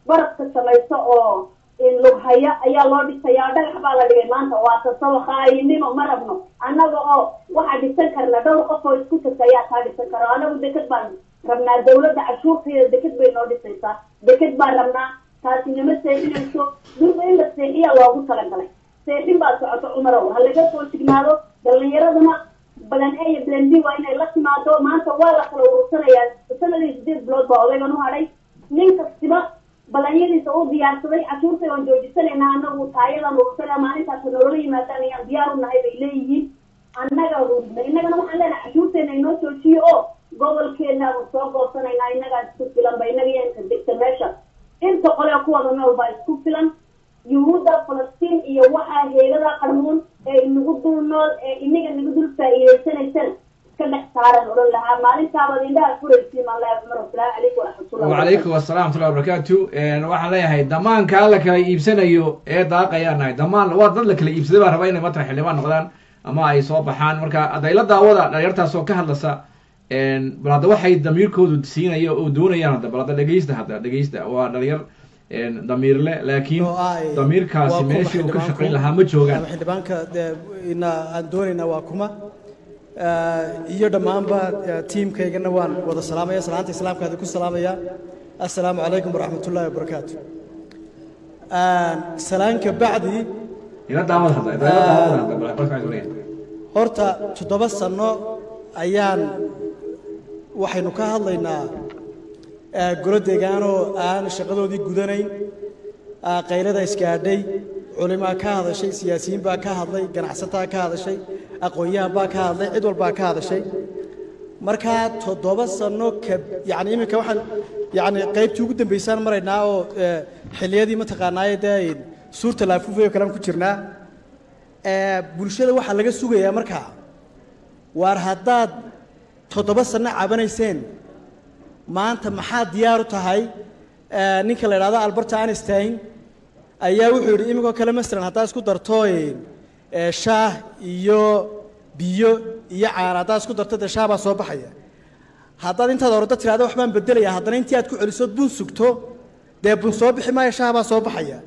barafka samaysto oo in lughaya ayaa loo dhisayaa, dhagax baa la dhigay maanta. Waa sasabo khaayinimo, ma rabno annaga oo waxaa dhisan karna dhowr qof oo isku tagta ayaa taa dhisan karo. Anagu deked baan rabnaa, dawladda cashuurteeda deked bay noo dhisaysaa, deked baan rabnaa. Taasi nama seexinayso, durba in la seexiya loogu talagalay, seexin baa socoto. Cumarow, ha laga soo jignaado. Dhalinyaraduna plan A iyo plan B waa inay la timaado. Maanta waa la kala urursanayaa, sanadii 8 bilood baa odaygan u hadhay. Nin kastiba balanyadiisa u diyaarsaday. Cashuurta waan joojisanaynaa anagu, taayadan urursanaa, maalintaas nolola yimaadaan ayaan diyaar u nahay bay leeyihiin. Annaga urursanay, innagana waxaan leenahay cashuurteena inoo joojiyo oo gobolkeenaanu soo goosanaynaa. Innagaa isku filan ba, innaga iyo inta degta meesha, inta qole ku wada nool baa isku filan. Yuhuudda Falastiin iyo waxaa heegada qarmuun ee inagu dul nool ee inaga nagu dul faa'iidaysanaysana iska dhex saaran odhan lahaa. Maalintaabaad indhaha furaysiin maan leeyahay. Cumar, asalaamu calaykum waraxmatullah. Wacalaykum assalam waraxmatullahi wabarakaatu. Waxaan leeyahay damaankaa la kala iibsanayo ee daaqayaan nahay. Damaan waa dad la kala iibsaday baa raba inay matalan xildhibaan noqdaan ama ay soo baxaan. Marka hadda ila daawada dhalinyartaas oo ka hadlasa, bal hadda waxay damiirkoodu siinayo oo doonayaan. Hadda bal hadda dhegeysta, hadda dhegeysta. Waa dhalinyar damiirle, laakiin oo ah, damiirkaasi waa kuma meeshii uu ka xildhibaanku? shaqayn lahaa ma joogaan. Ama xildhibaanka dee ina aan doonaynaa waa kuma? Iyo dhammaanba tiimkaygana waan wada salaamaya, salaanta islaamka ku salaamaya, assalaamu calaykum waraxmatullaahi wabarakaatu. Salaanka bacdi, Ila daawada hadda, ila daawada hadda bal waxay doonayaan. Horta 7 sano ayaan waxaynu ka hadlaynaa golo deegaanoo aan shaqadoodii gudanayn, qaylada isgaadhay, culimaa ka hadashay, siyaasiyiin baa ka hadlay, ganacsataa ka hadashay, aqoon-yahan baa ka hadlay, cid walbaa ka hadashay. Markaa 7 sano ka yacni iminka waxaan yacni qaybtii ugu dambaysaan maraynaa oo xilliyadii mataqaanaaye dee suurta laafuufay oo kalean ku jirnaa. Bulshada waxaa laga sugayaa markaa, waar haddaad 7 sano cabanayseen, maanta maxaa diyaar u tahay? Ninka la idhahdo Albert Einstein ayaa wuxuu yidhi iminkoo kale masalan haddaad isku darto shaah iyo biyo iyo caana, haddaad isku darto dee shaah baa soo baxaya. Haddaad intaad ordo tidhahdo waxbaan bedelaya, haddana intii aad ku celisood bun sugto, dee bun soo bixi maayo, shaah baa soo baxaya.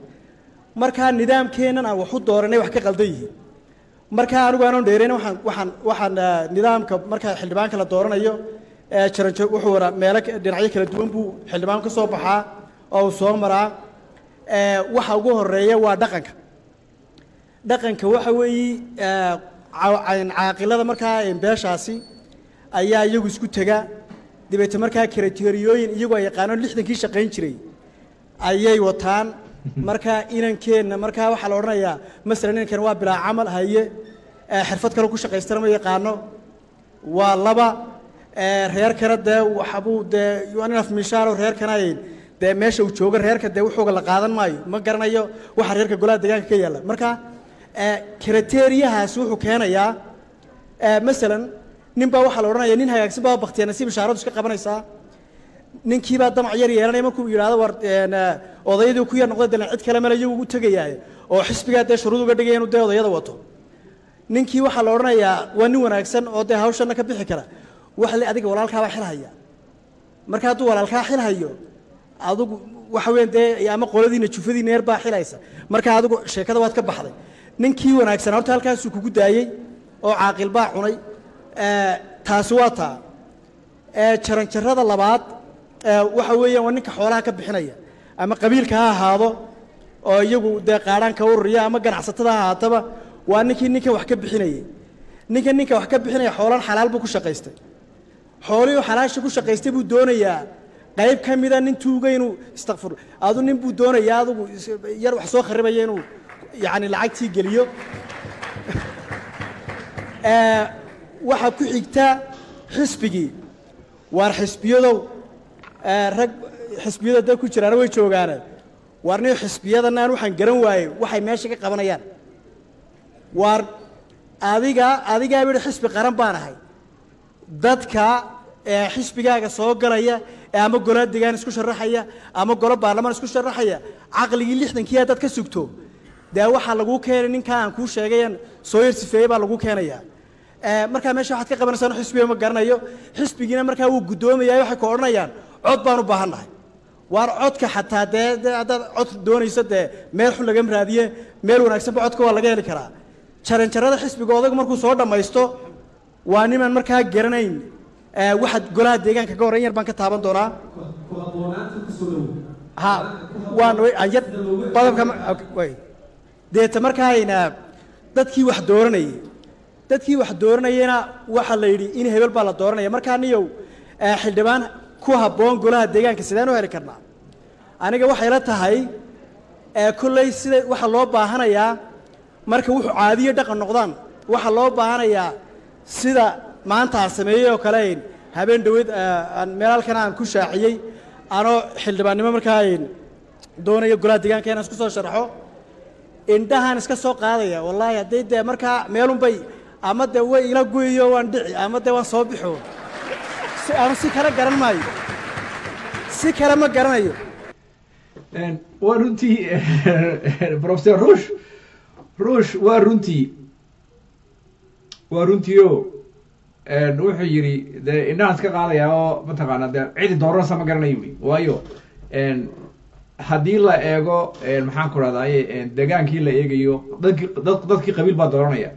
Markaa nidaamkeennan aan wax u dooranay wax ka qaldan yihiin. Markaa anigu aanon dheerayn, waxaan nidaamka marka xildhibaanka la dooranayo jaranjo wuxuu waraa meelo dhinacyo kala duwan buu xildhibaan ka soo baxaa oo uu soo maraa. Waxa ugu horeeya waa dhaqanka. Dhaqanka waxa weeyi caaqilada markaa beeshaasi ayaa iyagu isku tega, dabeete markaa criteria-ooyin iyagu ay yaqaano 60kii shaqayn jiray ayay wataan. Marka inankeenna markaa waxaa la odhanayaa masalan inankan waa bilaa camal haye, xirfad kale ku shaqaystana ma yaqaano, waa laba. Reerkana dee waxbuu dee waa nin afmishaaro, reerkana dee meesha uu joogo reerka dee wuxuuga la qaadan maayo, ma garanayo waxa reerka golaha deegaanka ka yaalla. Marka criteria-haasi wuxuu keenayaa masalan nin baa waxaa la odhanaya nin hagaagsan baa baktiya nasiib ishaaradu iska qabanaysaa. Ninkiibaa damac yar yeelanaya markuu yidhaahdo war odayadii ku yar noqday dalan cid kale male iyagu u tegayaay oo xisbigaa dee shuruud uga dhigaya inuu dee odayada wato. Ninkii waxaa la odhanayaa waa nin wanaagsan oo dee hawshana ka bixi kara, waxa le adiga walaalkaabaa xil haya. Marka hadduu walaalkaa xil hayo, adigu waxa weyan dee ama qoladiina jufadiina yar baa xilaysa, marka adigu sheekada waad ka baxday. Ninkii wanaagsan horta halkaasuu kugu daayey oo caaqil baa cunay. Taasi waa taa. Jaranjarada labaad waxa weeyaan waa ninka xoolaha ka bixinaya, ama qabiilka ha ahaado oo iyagu dee qaadhaan ka ururiya, ama ganacsatada ha ahaataba, waa ninkii ninkan wax ka bixinayay. Ninka wax ka bixinaya xoolan xalaal buu ku shaqaystay, xoolihii xalaasha ku shaqaystay buu doonayaa qayb ka mida nin tuuga inuu istakfur adu nin buu doonayaa adigu yar wax soo kharibaya inuu yacni lacagtii geliyo. Waxaa ku xigta xisbigii. Waar xisbiyadow, rag xisbiyada dad ku jiraana way joogaane, waar nin xisbiyadan aan waxaan garan waayey waxay meesha ka qabanayaan. Waar adiga adigaa yidhi xisbi qaran baan ahay, dadka Ee xisbigaaga soo galaya ee ama golo degaan isku sharaxaya ama golo baarlamaan isku sharaxaya, caqligii 60-kii haddaad ka sugto, dee waxaa laguu keenay ninkaa aan kuu sheegayan soo yar sifeeyey baa lagu keenayaa. Markaa meesha waxaad ka qabanaysaan xisbiga ma garanayo. Xisbigiina markaa wuu guddoomayaa, waxay ku odhanayaan cod baan u baahannahay. Waar codka xataa dee haddaad cod doonayso, dee meel xun lagama raadiye, meel wanaagsanba codka waa laga heli karaa. Jaranjarada xisbiga odaygu markuu soo dhammaysto waa nimaan markaa garanayn. Waxaad golaha deegaanka ka horreyn yar baan ka taaban doonaa. Ha, waan yar qodobka way deeta markaayna dadkii wax dooranayena waxaa la yidhi in hebel baa la dooranaya. Markaa niyow, xildhibaan ku habboon golaha deegaanka sideen u heli karnaa? Aniga waxay la tahay, kolley sida waxaa loo baahanayaa marka wuxuu caadiyo dhaqan noqdaan, waxaa loo baahanayaa sida maanta aan sameeyey oo kale. Habeen dhaweyd meel halkan aan ku shaaciyey anoo xildhibaannimo markaa doonayo golaha deegaanka inaan isku soo sharaxo, indhahaan iska soo qaadaya. Wallaahi hadday dee markaa meelunbay ama dee way ila guyiyo waan dhici ama dee waan soo bixo, si aanu si kale garan maayo, si kale ma garanayo. Waa runtii Professor Rush. Rush, waa runtii o wuxuu yidhi dee indhahaan iska qaadayaa oo mataqaana dee cidi dooranaysa ma garanayo wi. Waayo, haddii la eego, maxaan ku rahdaye, degaankii la eegayo, dadki dad dadkii qabiil baa dooranaya.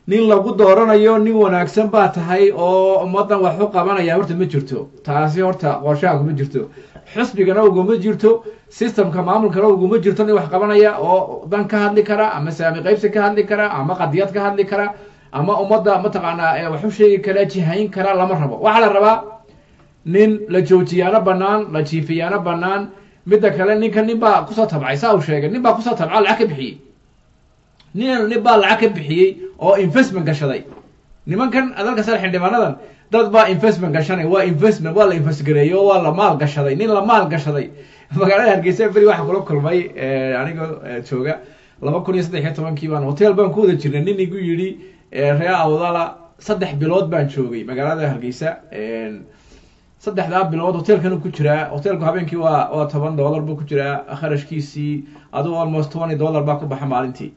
Nin lagu dooranayo nin wanaagsan baa tahay oo ummaddan wax u qabanaya horta ma jirto. Taasi horta qorshaha kuma jirto, xisbigana uguma jirto, systemka maamulkana uguma jirto. Nin wax qabanaya oo dan ka hadli kara ama saami qaybsi ka hadli kara ama qadiyad ka hadli kara ama ummadda mataqaanaa wax u sheegi kara, jihayn kara lama rabo. Waxaa la rabaa nin la joojiyaano banaan, la jiifiyaano banaan. Midda kale, ninka nin baa kusoo tabcay, saa uu sheegay, nin baa kusoo tabca, lacag ka bixiyey. Nin baa lacag ka bixiyey oo investment gashaday. Nimankan adalka sar xildhibaanadan dad baa investment gashanay, waa investment, waa la invest gareeyo, waa la maal gashaday. Nin la maal gashaday magaalada Hargeysa beri waxaa kula kulmay anigoo jooga 2013-kii baan hotel baan ku wada jirnay. Nin igu yidhi reer Awdala, 3 bilood baan joogay magaalada Hargeysa, saddexdaa bilood hotelkan ku jiraa. Hotelku habeenkii waa $10 buu ku jiraa. Kharashkiisii adigu almost $20 baa ku baxa maalintii.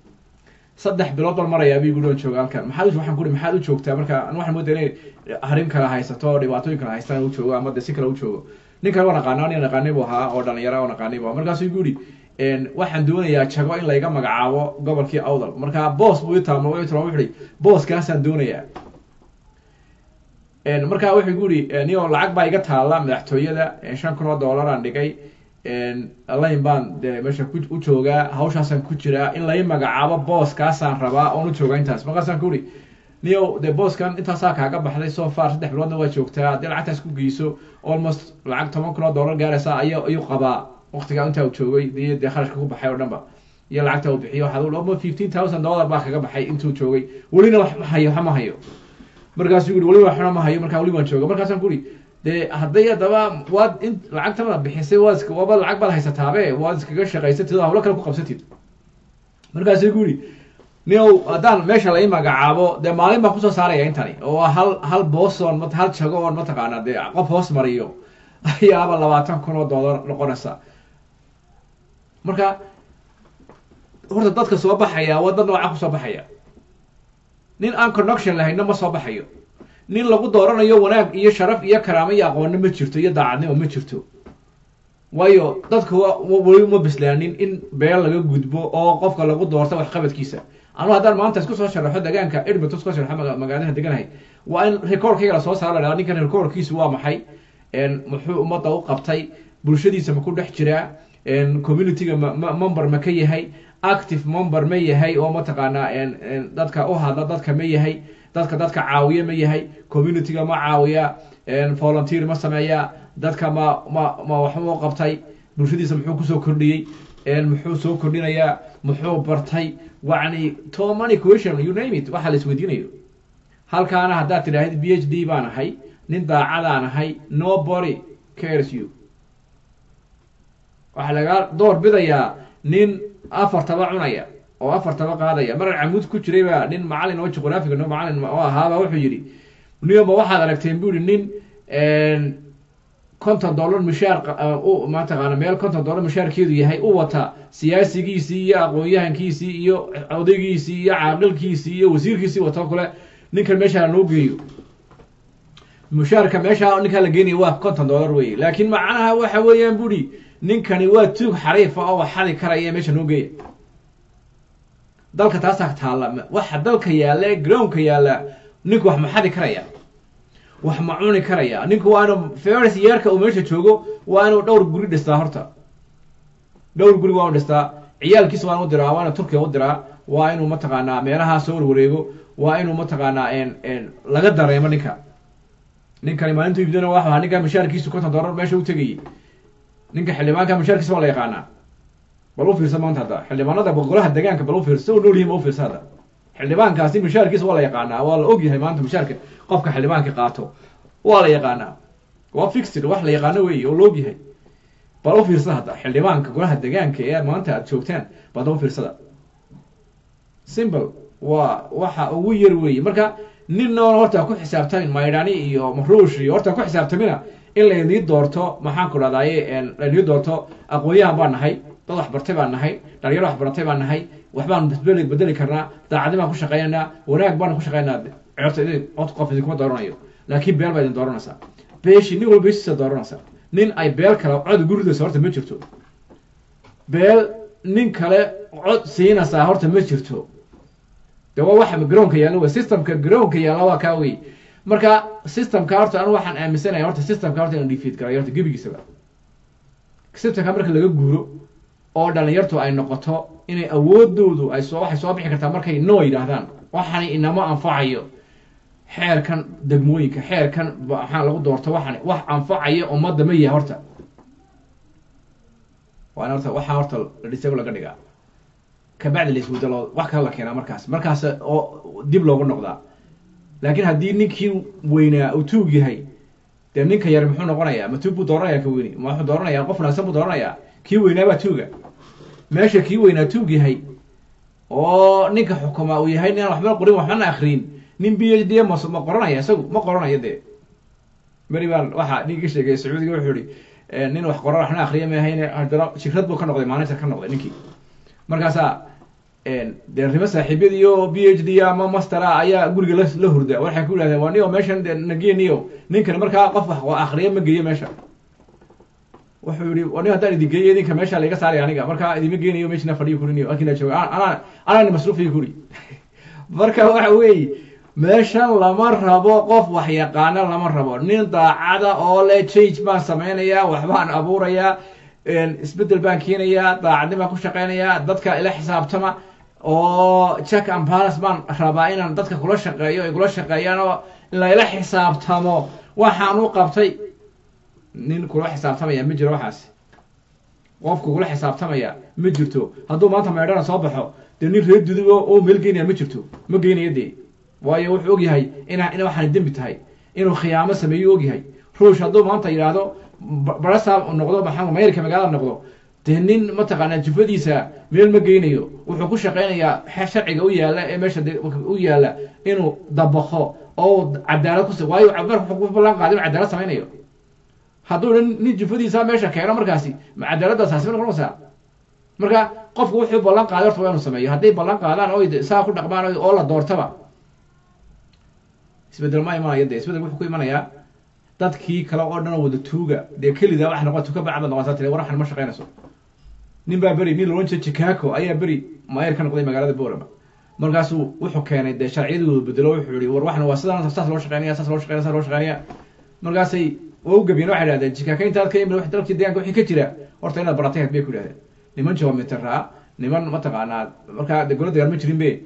3 bilood baan marayaa bi guri jooga halkan. Maxaad, waxaan ku maxaad u joogtaa? Marka an waxaan moodaya inay arrin kala haysato oo dhibaatooyin kala haystaan u joogo ama de si kale u joogo. Ninkan waa naqaana, nin naqaanay buu ahaa oo dhalinyara oo naqaanay buu ahaa. Markaasuu igu yidhi waxaan doonayaa jago in layga magacaabo gobolkii Awdal. Marka boos buu itaamo, wuxuu yihi booskaasaan doonayaa. Marka wuxuu igu yidhi niyo lacag baa iga taalla madaxtooyada, $5,000 aan dhigay, line baan de meesha ku u joogaa, hawshaasaan ku jiraa, in lai magacaabo booskaasaan rabaa oon u joogaa intaas. Markaasaan ku uri niyo dee booskan intaasaa kaaga baxday so far, 3 biloodna waa joogtaa, haddii lacagtaas ku geyso almost lacag $10,000 gaaraysa ay ayuu qabaa waqtigaa intaa uu joogay iyo dee kharashka ku baxay oo dhan ba iyo lacagta uu bixiyo, waxaad almost $15,000 baa kaga baxay intuu joogay. Welina wax ma hayo, waxa ma hayo. Markaasuu yidhi weli waxna ma hayo, markaa weli waan jooga. Markaasaan ku uri dee hadday haddaba waad in lacagtan bixisay, waad iska waaba lacag baad haysataabe, waad iskaga shaqaysatid oo hawlo kale ku qabsatid. Markaasuu ku yidhi niow haddaan meesha la ii magacaabo dee maalin baan kusoo saaraya intani oo hal boosoon hal jago oon mataqaana dee qof hoos mariyo ayaaba $20,000 noqonaysa. Marka horta dadka soo baxaya waa dad nooca kusoo baxaya. Nin aan connection lahayna ma soo baxayo. Nin lagu dooranayo wanaag iyo sharaf iyo karaamo iyo aqoonna ma jirto iyo daacadnimo ma jirto. Waayo, dadka weli ma bislaanin in beel laga gudbo oo qofka lagu doorto waxqabadkiisa. Anu haddaan maanta isku soo sharaxo degaanka Edmonton, isku soo sharaxo magaalada deganahay, waa in recordkayga lasoo saaro, la dhahdo ninkan recordkiisu waa maxay, muxuu ummadda u qabtay, bulshadiisa ma ku dhex jiraa, communityga ma member ma ka yahay, active member ma yahay oo mataqaanaa dadka u hadla, dadka ma yahay, dadka caawiya ma yahay, communityga ma caawiya, volunteer ma sameeya, dadka ma waxu qabtay, bulshadiisa muxuu kusoo kordhiyey, muxuu soo kordhinayaa, muxuu bartay, wacni too many question, you name it, waxa la isweydiinayo halkaana. Haddaad tidhaahid PhD baan ahay, nin daacadaan ahay, nobody cares you. Waxaa lagaa door bidayaa nin afartaba cunaya oo afartaba qaadaya. Marar Camuud ku jiray baa nin macalin oo juqraafiga no macalin oo ahaaba wuxuu yidhi niyo ma waxaad aragteen bu yidhi nin $50 mushaar mataqaana meel $50 mushaarkeedu yahay u wata siyaasigiisii iyo aqoon-yahankiisii iyo odaygiisii iyo caaqilkiisii iyo wasiirkiisii wata kule ninkan meesha noo geeyo mushaarka meesha ninkaa la geenayo waa $50 wey. Laakiin macnaha waxa weeyaan buri ninkani waa tuug xariifa oo xadi karaya meesha noo geeya. Dalka taasaa taalla, waxa dalka yaalla ee groundka yaalla, ninku wax ma xadi karaya, wax ma cuni karaya? Ninku waa inuu first yearka uu meesha joogo waa inuu dhowr guri dhistaa. Horta dhowr guri waa inu dhistaa, ciyaalkiisa waa inu diraa, waa inuu Turkiya u diraa, waa inuu mataqaanaa meelahaa soo warwareego, waa inuu mataqaanaa laga dareemo ninka. Ninkani maalintu ibdana waxa ahaa ninka mushaarkiisu $50 meesha u tegayay. Ninka xildhibaanka mushaarkiisa waa la yaqaanaa. Bal u fiirsa maanta hadda xildhibaanada golaha deegaanka, bal u fiirsa u nool yihiin, ba u fiirsa hadda xildhibaankaasi mushaarkiisa waa la yaqaanaa, waa la ogyahay. Maanta mushaarka qofka xildhibaanka qaato waa la yaqaanaa, waa fixed, wax la yaqaano weeye oo la ogyahay. Bal u fiirsada hadda xildhibaanka golaha deegaanka ee maanta aad joogtaan, baad u fiirsada. Simple, waa waxa ugu yar weeye. Marka ninna horta ku xisaabtamin Maydhani iyo Maruush iyo horta ku xisaabtamina in laydii doorto, maxaan ku dhahdaye, laydii doorto aqoon-yahan baan nahay, dad waxbartay baan nahay, dhalinyaro waxbaratay baan nahay, waxbaan bedeli karnaa, daacadi baan ku shaqeynaynaa, wanaag baan ku shaqeynaa. Horta idin cod qof idinkuma dooranayo, laakiin beel baa idin dooranaysaa. Beeshi nin walba beeshiisa dooranaysaa. Nin ay beel kale cod ugu ridaysa horta ma jirto, beel nin kale cod siinaysaa horta ma jirto. De waa waxa garoonka yaalla wey, systemka garoonka yaalla waa kaa wey. Marka systemka horta anu waxaan aaminsanahay horta systemka horta inuu defeat garayo horta gebigiisaba. Systemka marka laga guuro oo dhalinyartu ay noqoto inay awoodoodu ay soo waxay soo bixi kartaa markay no yidhaahdaan waxani inama anfacayo, xeerkan degmooyinka, xeerkan waxaan lagu doorto, waxani wax anfacaya ummadda ma yahay. Horta waa in horta waxaa horta la dhisay laga dhigaa, kabacdi la iswada loo wax kale la keenaa, markaas oo dib loogu noqdaa. Laakiin haddii ninkii weynaa uu tuug yahay, dee ninka yar muxuu noqonayaa? Ma tuug buu dooranayaa ka weyni? Ma wuxuu dooranayaa qof wanaagsan buu dooranayaa? Kii weynaa baa tuuga. Meesha kii weynaa tuug yahay oo ninka xukumaa uu yahay ninaan waxba qorin waxbana akriin, nin PhD ma qoranaya? Isagu ma qoranayo. Dee beri baan waxa ninkii sheegay Sacuudiga wuxuu yihi nin wax qoran waxna akriya ma ahayne, haddana shikrad buu ka noqday, manager ka noqday ninkii. Markaasaa dee rimo saaxiibyad iyo PhD ama master ah ayaa guriga la hurda. Waxay ku yidhahdeen waa niyo meeshan dee nageeniyo ninkan markaa qof wax akriya ma geeyo meesha. Wuxuu yihi waa nin haddaan idin geeyo idinka meesha laiga saaray aniga, markaa idima geenayo meeshina fadhiyo kuriniyo halkiina jooga anaa masruufiyo kuri. Marka waxa weeye meeshan lama rabo qof wax yaqaana, lama rabo nin daacada oo le change baan sameynayaa, waxbaan abuurayaa, isbeddel baan keenayaa, daacadni baan ku shaqeynayaa, dadka ila xisaabtama oo check and balance baan rabaa inaan dadka kula shaqeeyo, ay kula shaqeeyaan oo layla xisaabtamo waxaan u qabtay. Nin kula xisaabtamaya ma jiro waxaas, qofku kula xisaabtamaya ma jirto. Hadduu maanta Maydhana soo baxo, dee nin reer Dudubo oo meel geynaya ma jirto, ma geynayo dee, waayo wuxuu ogyahay ina waxaan dembi tahay, inuu khiyaamo sameeyo ogyahay. Ruush hadduu maanta yidhaahdo barasaab noqdo, maxaa mayrka magaalada noqdo, dee nin mataqaanaa jufadiisa meel ma geynayo. Wuxuu ku shaqeynayaa sharciga u yaalla ee meesha u yaalla inuu dabaqo oo cadaalad ku, waayo marka wuxuu ku ballan qaaday inuu cadaalad sameynayo. Hadduu nin jufadiisa meesha keeno, markaasi ma cadaaladdaas haasi ma noqonaysaa? Marka qofku wuxuu ballan qaaday horta waa inuu sameeyo. Hadday ballan qaadaan oo saa ku dhaqmaan oo la doortaba, isbeddel ma imanayo. Dee isbeddel wuxuu ku imanayaa dadkii kale oo dhan oo wada tuuga, dee kelida wax noqon tuka bacda noqontaa tiri war waxan ma shaqeynayso. Nin baa beri nin loodhan jiray Chicago ayaa beri maayar ka noqday magaalada Boorama. Markaasuu wuxuu keenay dee sharciyadii bedelo. Wuxuu yihi war waxan waa sidaan, saas loo shaqeynaya, saas loo shaqeynaya, saas loo shaqeynaya. Markaasay waa u gabiyeen, waxay idhahdeen Chicago intaad ka imid dalkii deegaanka wixii ka jira horta inaad baratay had bay ku yidhahdeen. Niman geometraa, niman mataqaanaa markaa dee gola dagaal ma jirin be,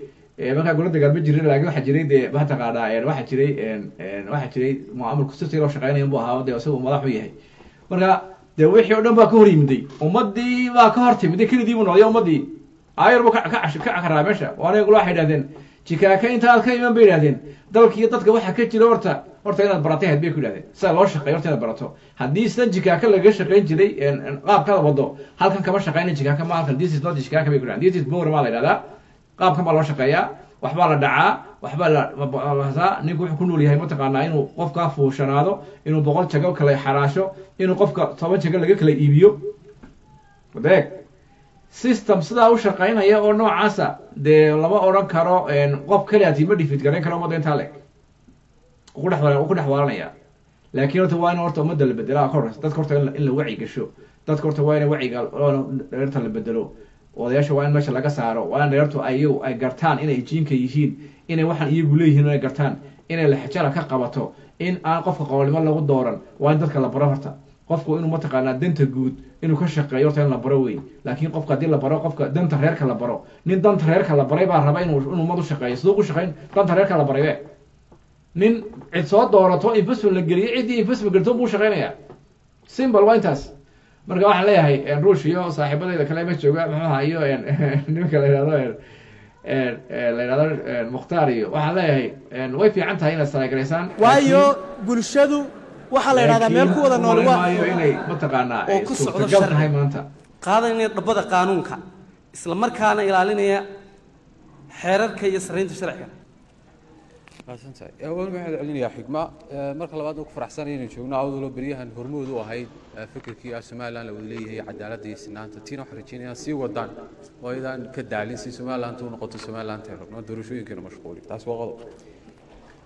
markaa gola dagaal ma jirin, laakiin waxaa jiray dee mataqaanaa waxaa jiray maamulku si loo shaqeynaya buu ahaa dee isagu madax u yahay. Marka dee wixii o dhan baa ka hor yimiday, ummadii baa ka hor timiday, kelidii buu noqday, ummadii ayar buu ka cakaraa meesha. Waana waxay idhahdeen Jikaaka intaad ka iman bay idhahdeen dalkii dadka waxa ka jira horta inaad baratay had bay ku yidhahdeen, sida loo shaqeeyo horta inaad barato. Haddii sidan Jikaaka lagaga shaqeyn jiray qaabkaada wado halkan kama shaqeyna, Jikaaka ma halkan, this is not Jikaaka bay ku yidhahdeen, this is Boorama la yidhahdaa, qaabkan baa loo shaqeeyaa. Waxbaa la dhacaa, waxbaa la, ninku wuxuu ku nool yahay mataqaanaa inuu qofkaa fuushanaado, inuu 100 jago kala xaraasho, inuu qofka 10 jago laga kala iibiyo. Adeeg system sidaa u shaqaynaya oo noocaasa dee lama odhan karo qof kaliyaati ma defeat garayn karo ummadda intaa leeg, ku dhex waalanaya. Laakiin horta waa in horta ummadda la bedelaa ka horeysa. Dadka horta in la wacyi gasho, dadka horta waa in wacyiga dheerta la bedelo, odayaasha waa in meesha laga saaro, waa in dheertu ayagu ay gartaan inay jiinka yihiin, inay waxaan iyagu leeyihiin inay gartaan, inay laxjara ka qabato, in aan qofka qobolnimo lagu dooran. Waa in dadka la baro horta qofku inuu mataqaanaa danta guud inuu ka shaqeeyo, horta in la baro wey. Laakiin qofka haddii la baro, qofka danta reerka la baro, nin danta reerka la baray baa raba inuu ummad u shaqeeyo. Siduu u shaqeyn danta reerka la baray? Be nin cid soo doorato, investment la geliyay, ciddii investment gelito buu shaqeynayaa. Simple, waa intaas. Marka waxaan leeyahay Ruush iyo saaxiibadayda kale ma jooga, muxuu ahaa, iyo nimanka la yidhahdo Mukhtaar, iyo waxaan leeyahay way fiican tahay inaad salaagaraysaan. Waayo bulshadu waxaa la yidhahdaa meel ku wada nool waa maayo inay mataqaanaa oo ku socdo suurtagal sharci. tahay maanta. Qaadanaya dhabbada qaanuunka, isla markaana ilaalinaya xeerarka iyo sarreynta sharciga. Mahadsantahay. Awal waxaan celinayaa Xigma. Marka labaad, ku faraxsanay inaan joogno awdalo beryahan hormood u ahayd fikirkii ah Somaliland la wada leeyahay, cadaaladda iyo sinaanta. Tiina waxaan rajeynayaa sii wadaan oo ayadaan ka daalin si Somaliland u noqoto Somaliland ay rabno, doorashooyinkeena mashquuli. Taas waa qodob.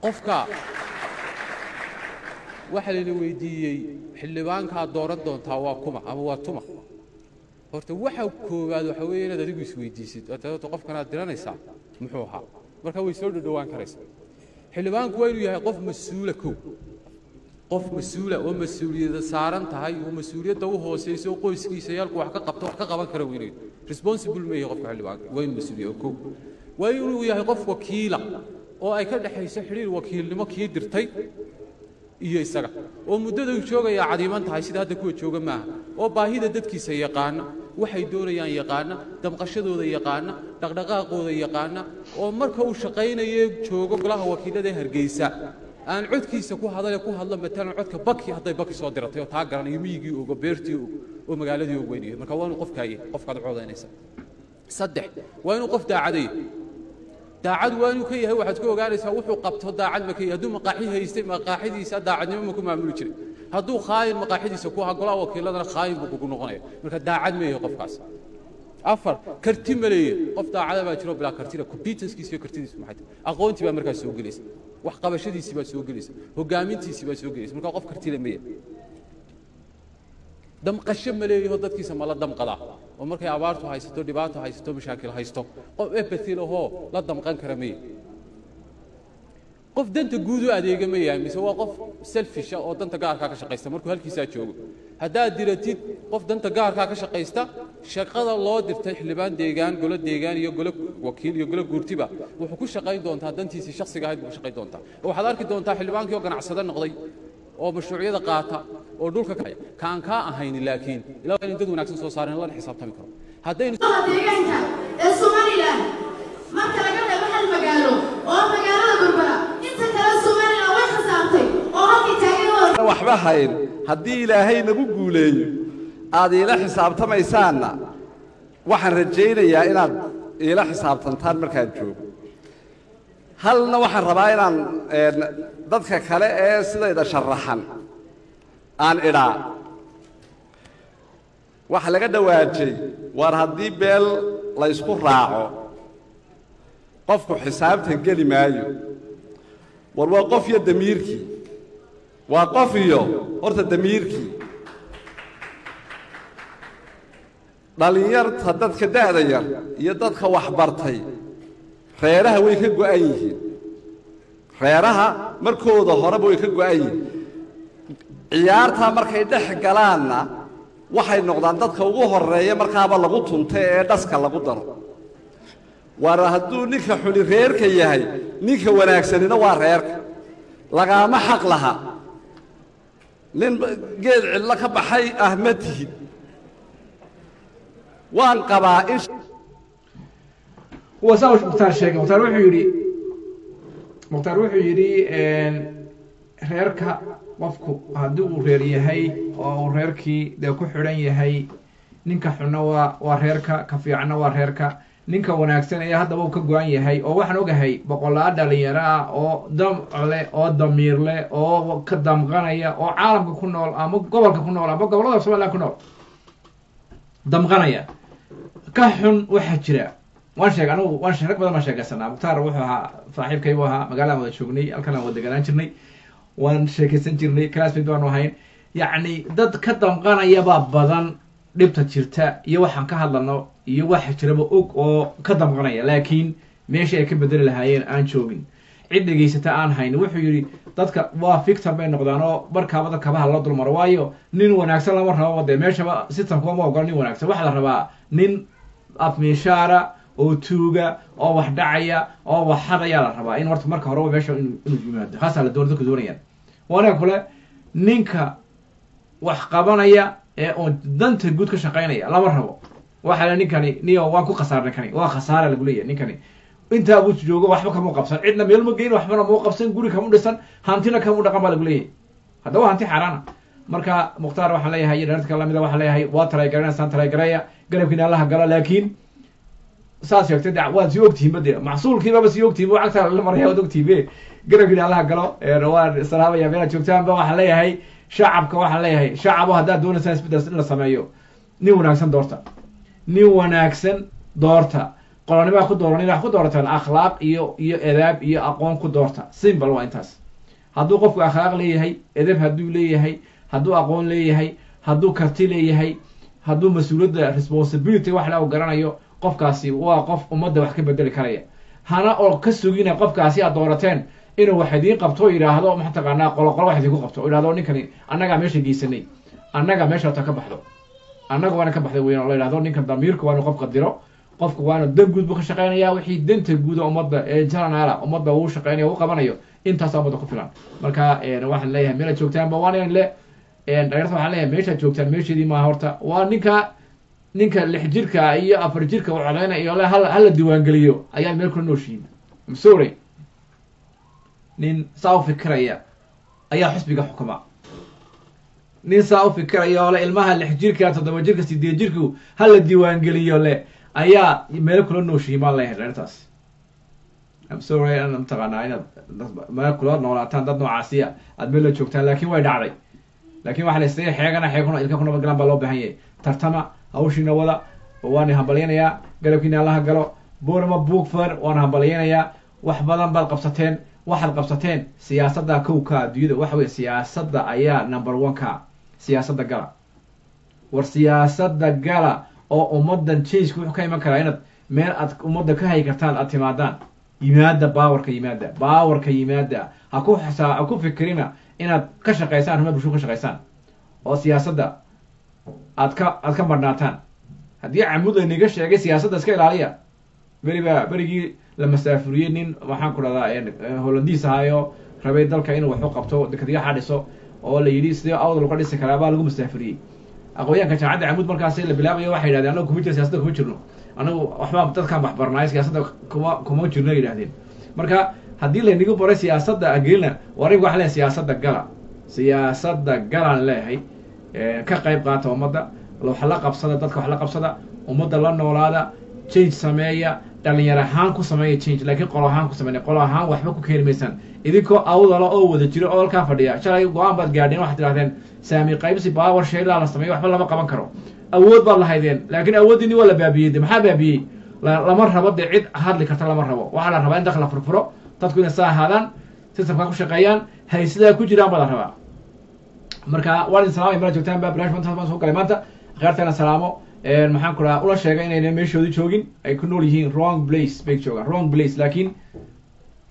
Qofka waxaa layna weydiiyey xildhibaankaa dooran doontaa waa kuma ama waa tuma? Horta waxa koowaad waxa weeye inaad adigu isweydiisid oo tahay horta qofkanaad diranaysaa muxuu ahaa. Marka way soo dhowaan karaysaa. Xildhibaanku waa inuu yahay qof mas-uula, kow, qof mas-uula oo mas-uuliyadda saaran tahay oo mas-uuliyadda u hooseyso oo qoyskiisa yaalku wax ka qabto, wax ka qaban kara. Waa inuu responsible ma yahay qofka xildhibaanka, waa inuu mas-uuliya. Kow, waa inuu yahay qof wakiila oo ay ka dhexayso xidhiir wakiilnimo kii dirtay iyo isaga, oo muddada uu joogayaa cadiiman tahay, sida hadda kuwa jooga maaha, oo baahida dadkiisa yaqaana, waxay doonayaan yaqaana, damqashadooda yaqaana, dhaqdhaqaaqooda yaqaana, oo marka uu shaqaynayo joogo golaha wakiilada ee Hargeysa aan codkiisa ku hadale ku hadla matalan codka Baki hadday Baki soo diratay oo taa garanayo, miyigii ogo, beertii og oo magaaladii og weynayo. Marka waa inuu qofkaaye qofkaad codaynaysa. Saddex, waa inuu qof daacaday. Daacad waa inuu ka yahay. Waxaad ku ogaanaysaa wuxuu qabto daacad ma ka yahay. Hadduu maqaaxi haystay, maqaaxidiisa daacadnimo ma ku maamuli jiray? Hadduu khaayin maqaaxidiisa ku ahaa, golaha wakiiladana khaayin buu kugu noqonaya. Marka daacad ma yahay qofkaas? Afar, karti ma leeyahay? Qof daacada baa jiro bilaa kartida. Competencekiisa iyo kartidiisu maxay tahay? Aqoontii baa markaas soo gelaysa, wax qabashadiisii baa soo gelaysa, hogaamintiisii baa soo gelaysa. Marka qof kartile ma yahay? Damqasho ma leeyaho? Dadkiisa ma la damqadaa oo markay abaartu haysato, dhibaato haysato, mashaakil haysto, qof empathy lahoo la damqan kara ma yahay? Qof danta guud u adeega ma yahay, mise waa qof selfish ah oo danta gaarkaa ka shaqaysta markuu halkiisaa joogo? Haddaad diratid qof danta gaarkaa ka shaqaysta, shaqada loo dirtay xildhibaan deegaan, golo deegaan iyo golo wakiil iyo golo guurtiba, wuxuu ku shaqayn doontaa dantiisii shakhsiga ahayd buu ku shaqayn doontaa. Waxaad arki doontaa xildhibaankii oo ganacsado noqday oo mashruucyada qaata oo dhulka kaan kaa ahayn. Laakiin ilaa in dad wanaagsan soo saareen lana xisaabtami karo haddaynu deegaanka ee Somaliland marka laga reebo hal magaalo oo magaalada Berbera, inta kale Somaliland way khasaartay oo halkii taagan. Waxba hayn. Haddii Ilaahay nagu guuleeyo aad iila xisaabtamaysaanna, waxaan rajaynayaa inaad iila xisaabtantaan markaan joogo. Halna waxaan rabaa inaan dadka kale ee sidayda sharaxan aan idhaa. Waxa laga dhawaajay waar haddii beel la ysku raaco qofku xisaabtan geli maayo. War waa qof iyo damiirkii, waa qof iyo horta damiirkii. Dhallinyarta, dadka da'da yar iyo dadka waxbartay reeraha way ka go'an yihiin. Reeraha markooda horeba way ka go'an yihiin. Ciyaartaa markay dhex galaanna waxay noqdaan dadka ugu horreeya markaaba lagu tuntay ee dhaska lagu daro. Waar hadduu ninka xuni reerka yahay, ninka wanaagsanina waa reerka. Lagaama xaq laha. Nin geed cidlo ka baxay ah ma tihid. Waan qabaa in Waa saa Mukhtaar sheegay. Mukhtaar wuxuu yidhi reerka qofku haddii uu reer yahay oo uu reerkii dee ku xidhan yahay, ninka xunna waa reerka, ka fiicanna waa reerka. Ninka wanaagsan ee haddaba uu ka go-an yahay, oo waxaan ogahay boqolaal dhalinyaro ah oo damc leh oo damiir leh oo ka damqanaya, oo caalamka ku nool ama gobolka ku nool ama gobollada Somaliland ku nool, damqanaya, ka xun waxaa jira. Waan sheeg anigu, waan sheeg, rag badan baan sheekaysanaa. Mukhtaar wuxuu ahaa saaxiibkay buu ahaa, magaalaan wada joognay, halkan aan wada deganaan jirnay, waan sheekaysan jirnay, classmate baanu ahayn. Yacni dad ka damqanayabaa badan dhibta jirta iyo waxaan ka hadlano iyo waxa jiraba og oo ka damqanaya, laakiin meeshii ay ka bedeli lahaayeen aan joogin, cid dhegaysata aan haynin. Wuxuu yidhi dadka waa victim bay noqdaan oo markaaba dad kabaha loo dulmaro, waayo nin wanaagsan lama rabo dee, meeshaba systemka ma ogola nin wanaagsan. Waxaa la rabaa nin afmiishaara oo tuuga oo wax dhacaya oo wax xadayaa la rabaa in horta marka horeba meesha inuu yimaado, haasaa la doona dadku doonayaan. Waana kule ninka wax qabanaya ee oo danta guud ka shaqaynaya lama rabo. Waxaa la ninkani niyo waan ku khasaarnay, kani waa khasaara lagu leeyahay. Ninkani intaa buu joogo waxba kama qabsan, cidna meel ma geyn, waxbana mau qabsan, guri kama dhisan, hantina kama dhaqan baa lagu leeyahay. Haddaba waa hanti xaaraana. Marka Mukhtaar waxaan leeyahay iyo dheertka lamida waxaan leeyahay, waa try garanaysaan, try gareeya, garabkiina Allaha galo. Laakiin saad sheegtay de, waad sii ogtihiin ba de, macsuulkiibaba sii ogtihiin, ba cagta la maraya waad ogtihiin be. Garabkiina Allaha galo. Waan salaamaya meelaad joogtaanba. Waxaan leeyahay shacabka, waxaan leeyahay shacabo, haddaad doonaysaan isbeddel in la sameeyo, nin wanaagsan doorta, nin wanaagsan doorta. Qolonimaa ku dooran, wax ku doorataan akhlaaq iyo edaab iyo aqoon ku doorta. Simple waa intaas. Hadduu qofku akhlaaq leeyahay, edab hadduu leeyahay, hadduu aqoon leeyahay, hadduu karti leeyahay, hadduu mas-uuliyadda responsibility wax la u garanayo, qofkaasi waa qof ummadda wax ka bedeli karaya. Hana oo ka sugina qofkaasi aad doorateen inuu wax idiin qabto o yidhaahdo, mataqaanaa, qolo qolo wax idinku qabto o yidhahdo ninkani annagaa meesha geysanay, annaga meesha horta ka baxdo, annaga waana ka baxday weyan oo la yidhahdo. Ninkan damiirku waa inuu qofka diro, qofku waa inuu dan guud buu ka shaqeynaya, wixii danta guuda ummadda ee general ummadda uu shaqeynayo uu qabanayo, intaasaa ummadda ku filan. Marka waxaan leeyahay meelaad joogtaanba waan inan le dhalinyarta, waxaan leeyahay meeshaad joogtaan meesheedii maaha. Horta waa ninka 6 jirka iyo 4 jirka u codeynaya iyo le hala diiwaangeliyo ayaad meel kula nooshihiin. I'm sorry, nin saa u fikiraya ayaa xisbiga xukuma. Nin saa u fikiraya oo le ilmaha 6 jirka, 7 jirka, 8 jirku hala diiwaangeliyo le ayaa meel kula nooshihiin baan leeyahay dhalinyartaas. I'm sorry in mataqaanaa inaad meel kula noolaataan dad noocaasiya aad meel la joogtaan, laakiin way dhacday. Laakiin waxa la istay xeegana xeeguna ilka ku nabadgalaan baa loo baahan yahay. Tartama, hawshiina wada, waan hambalyanayaa, garabkiina Allaha galo. Borama Book Fair waan hambalyanayaa. Wax badan baad qabsateen, waxaad qabsateen siyaasadda kowka adduunyada waxa weye, siyaasadda ayaa number one ka. Siyaasadda gala, war siyaasadda gala oo ummaddan changeka wuxuu ka iman karaa inaad meel aad ummadda ka hayi kartaan aad timaadaan. Yimaada powerka, yimaada powerka, yimaada. Ha ku xisaa, ha ku fikirina inaad ka shaqaysaan arrimaha bulshada, ka shaqaysaan oo siyaasadda aad ka marhnaataan. Haddii Camud laynaga sheegay siyaasadda iska ilaaliya, beriba berigii la masaafuriyey nin, waxaan ku dhahdaa, Hollandiis ahaayo rabay dalka inuu wax u qabto, dekadyaxa dhiso, oo la yidhi sidee Awdal uga dhisi karaa, baa lagu masaafuriyey. Aqoonyahanka jaamacadda Camud markaasi la bilaabayo waxay yidhahdeen anagu kuma jiro siyasada, kuma jirno anagu, waxbaa dadkaan waxbarnaay, siyaasadda kuma jirno yidhahdeen. Marka haddii laynagu baray siyaasadda agelina, waraygu waxaan leeyahay siyaasadda gala, siyaasadda galaan leeyahay. Ka qayb qaata ummadda, wax la qabsada dadka, wax la qabsada ummadda, la noolaada, change sameeya, dhalinyar ahaan ku sameeya change, laakiin qolo ahaan ku sameeya, qolo ahaan waxba ku keeni maysaan. Idinkoo Awdala oo wada jiro oo halkaa fadhiya, shalay go-aan baad gaadheen, waxaad tidhahdeen saami qaybsi power sharing la sameeyo, waxba lama qaban karo. Awood baad lahaydeen, laakiin awooddiini waa la baabiyey. De maxaa baabiyey? Lama rabo dee, cid hadli karta lama rabo. Waxaa la rabaa in dadka la furfuro, dadku inay saa ahaadaan, systemkaa ku shaqeeyaan, haysidaa ku jiraan baa la rabaa. Marka waan idin salaamay mala joogtaan ba. Barnaamij maanta baan soo galay maanta akhyaarteena salaamo, maxaan ku dhahaa, ula sheegay inayna meeshoodii joogin, ay ku nool yihiin wrong place bay joogaan, wrong place. Laakiin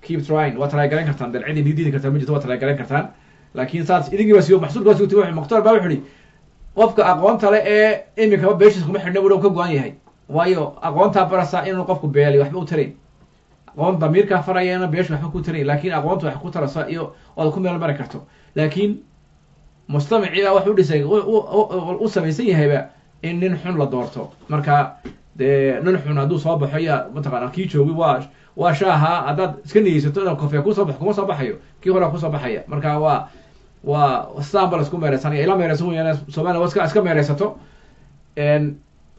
keep trying, waa try garan kartaan dee, cid idin diidi kartaa ma jirto, waa try garan kartaan. Laakiin saas idinkii baa siyo maxsuulka waa sugtay. Wuxuu Mukhtaar baa wuxuu yihi qofka aqoonta le ee iminkaba beeshiis kuma xidhna buu ka go-an yahay, waayo aqoontaa barasa inuu qofku beeli waxba u tarayn, aqoon damiirkaa faraya inuu beeshu waxba ku tarayn, laakiin aqoontu wax ku tarasa iyo ood ku meel mari karto. Laakiin mujtamacii baa wax u dhisay u samaysan yahayba in nin xun la doorto. Marka dee nin xun hadduu soo baxo ya mataqaana kii joogi waa shaaha, haddaad iska niyeysato inaad kofee kusoo baxo, kuma soo baxayo, kii horaa kusoo baxaya. Marka waa sidaan ba la isku meereysanaya, ila meereysan weyaan. Somalia waa iska meereysato,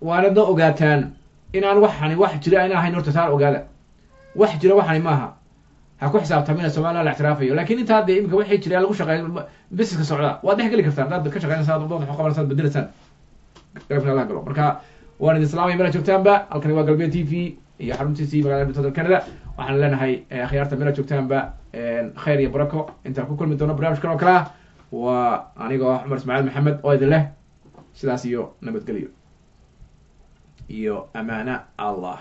waanadna ogaataan. Inaan waxani wax jira ayna ahayn horta taa ogaada. Wax jira waxani maaha, ha ku xisaabtamina Somaliland la ictiraafayo. Laakiin intaa dee imika wixii jira lagu shaqeeyo, businesska socda, waad dhex geli kartaan haddaad ka shaqeynaysaa, dad wax qabanaysaan, bedelaysaan, garabkina Allah galo. Marka waan idin salaamaya meel aad joogtaanba. Halkani waa Galbeed TV iyo xaruntiisii magaalada Edmonton, Canada. Waxaan leenahay akhyaarta meel aad joogtaanba khayr iyo barako. Intaan ku kulmi doono barnaamijkan oo kale ah, waa anigoo ah Cumar Ismaaciil Maxamed oo idin leh sidaas iyo nabadgelyo iyo amaana Allah.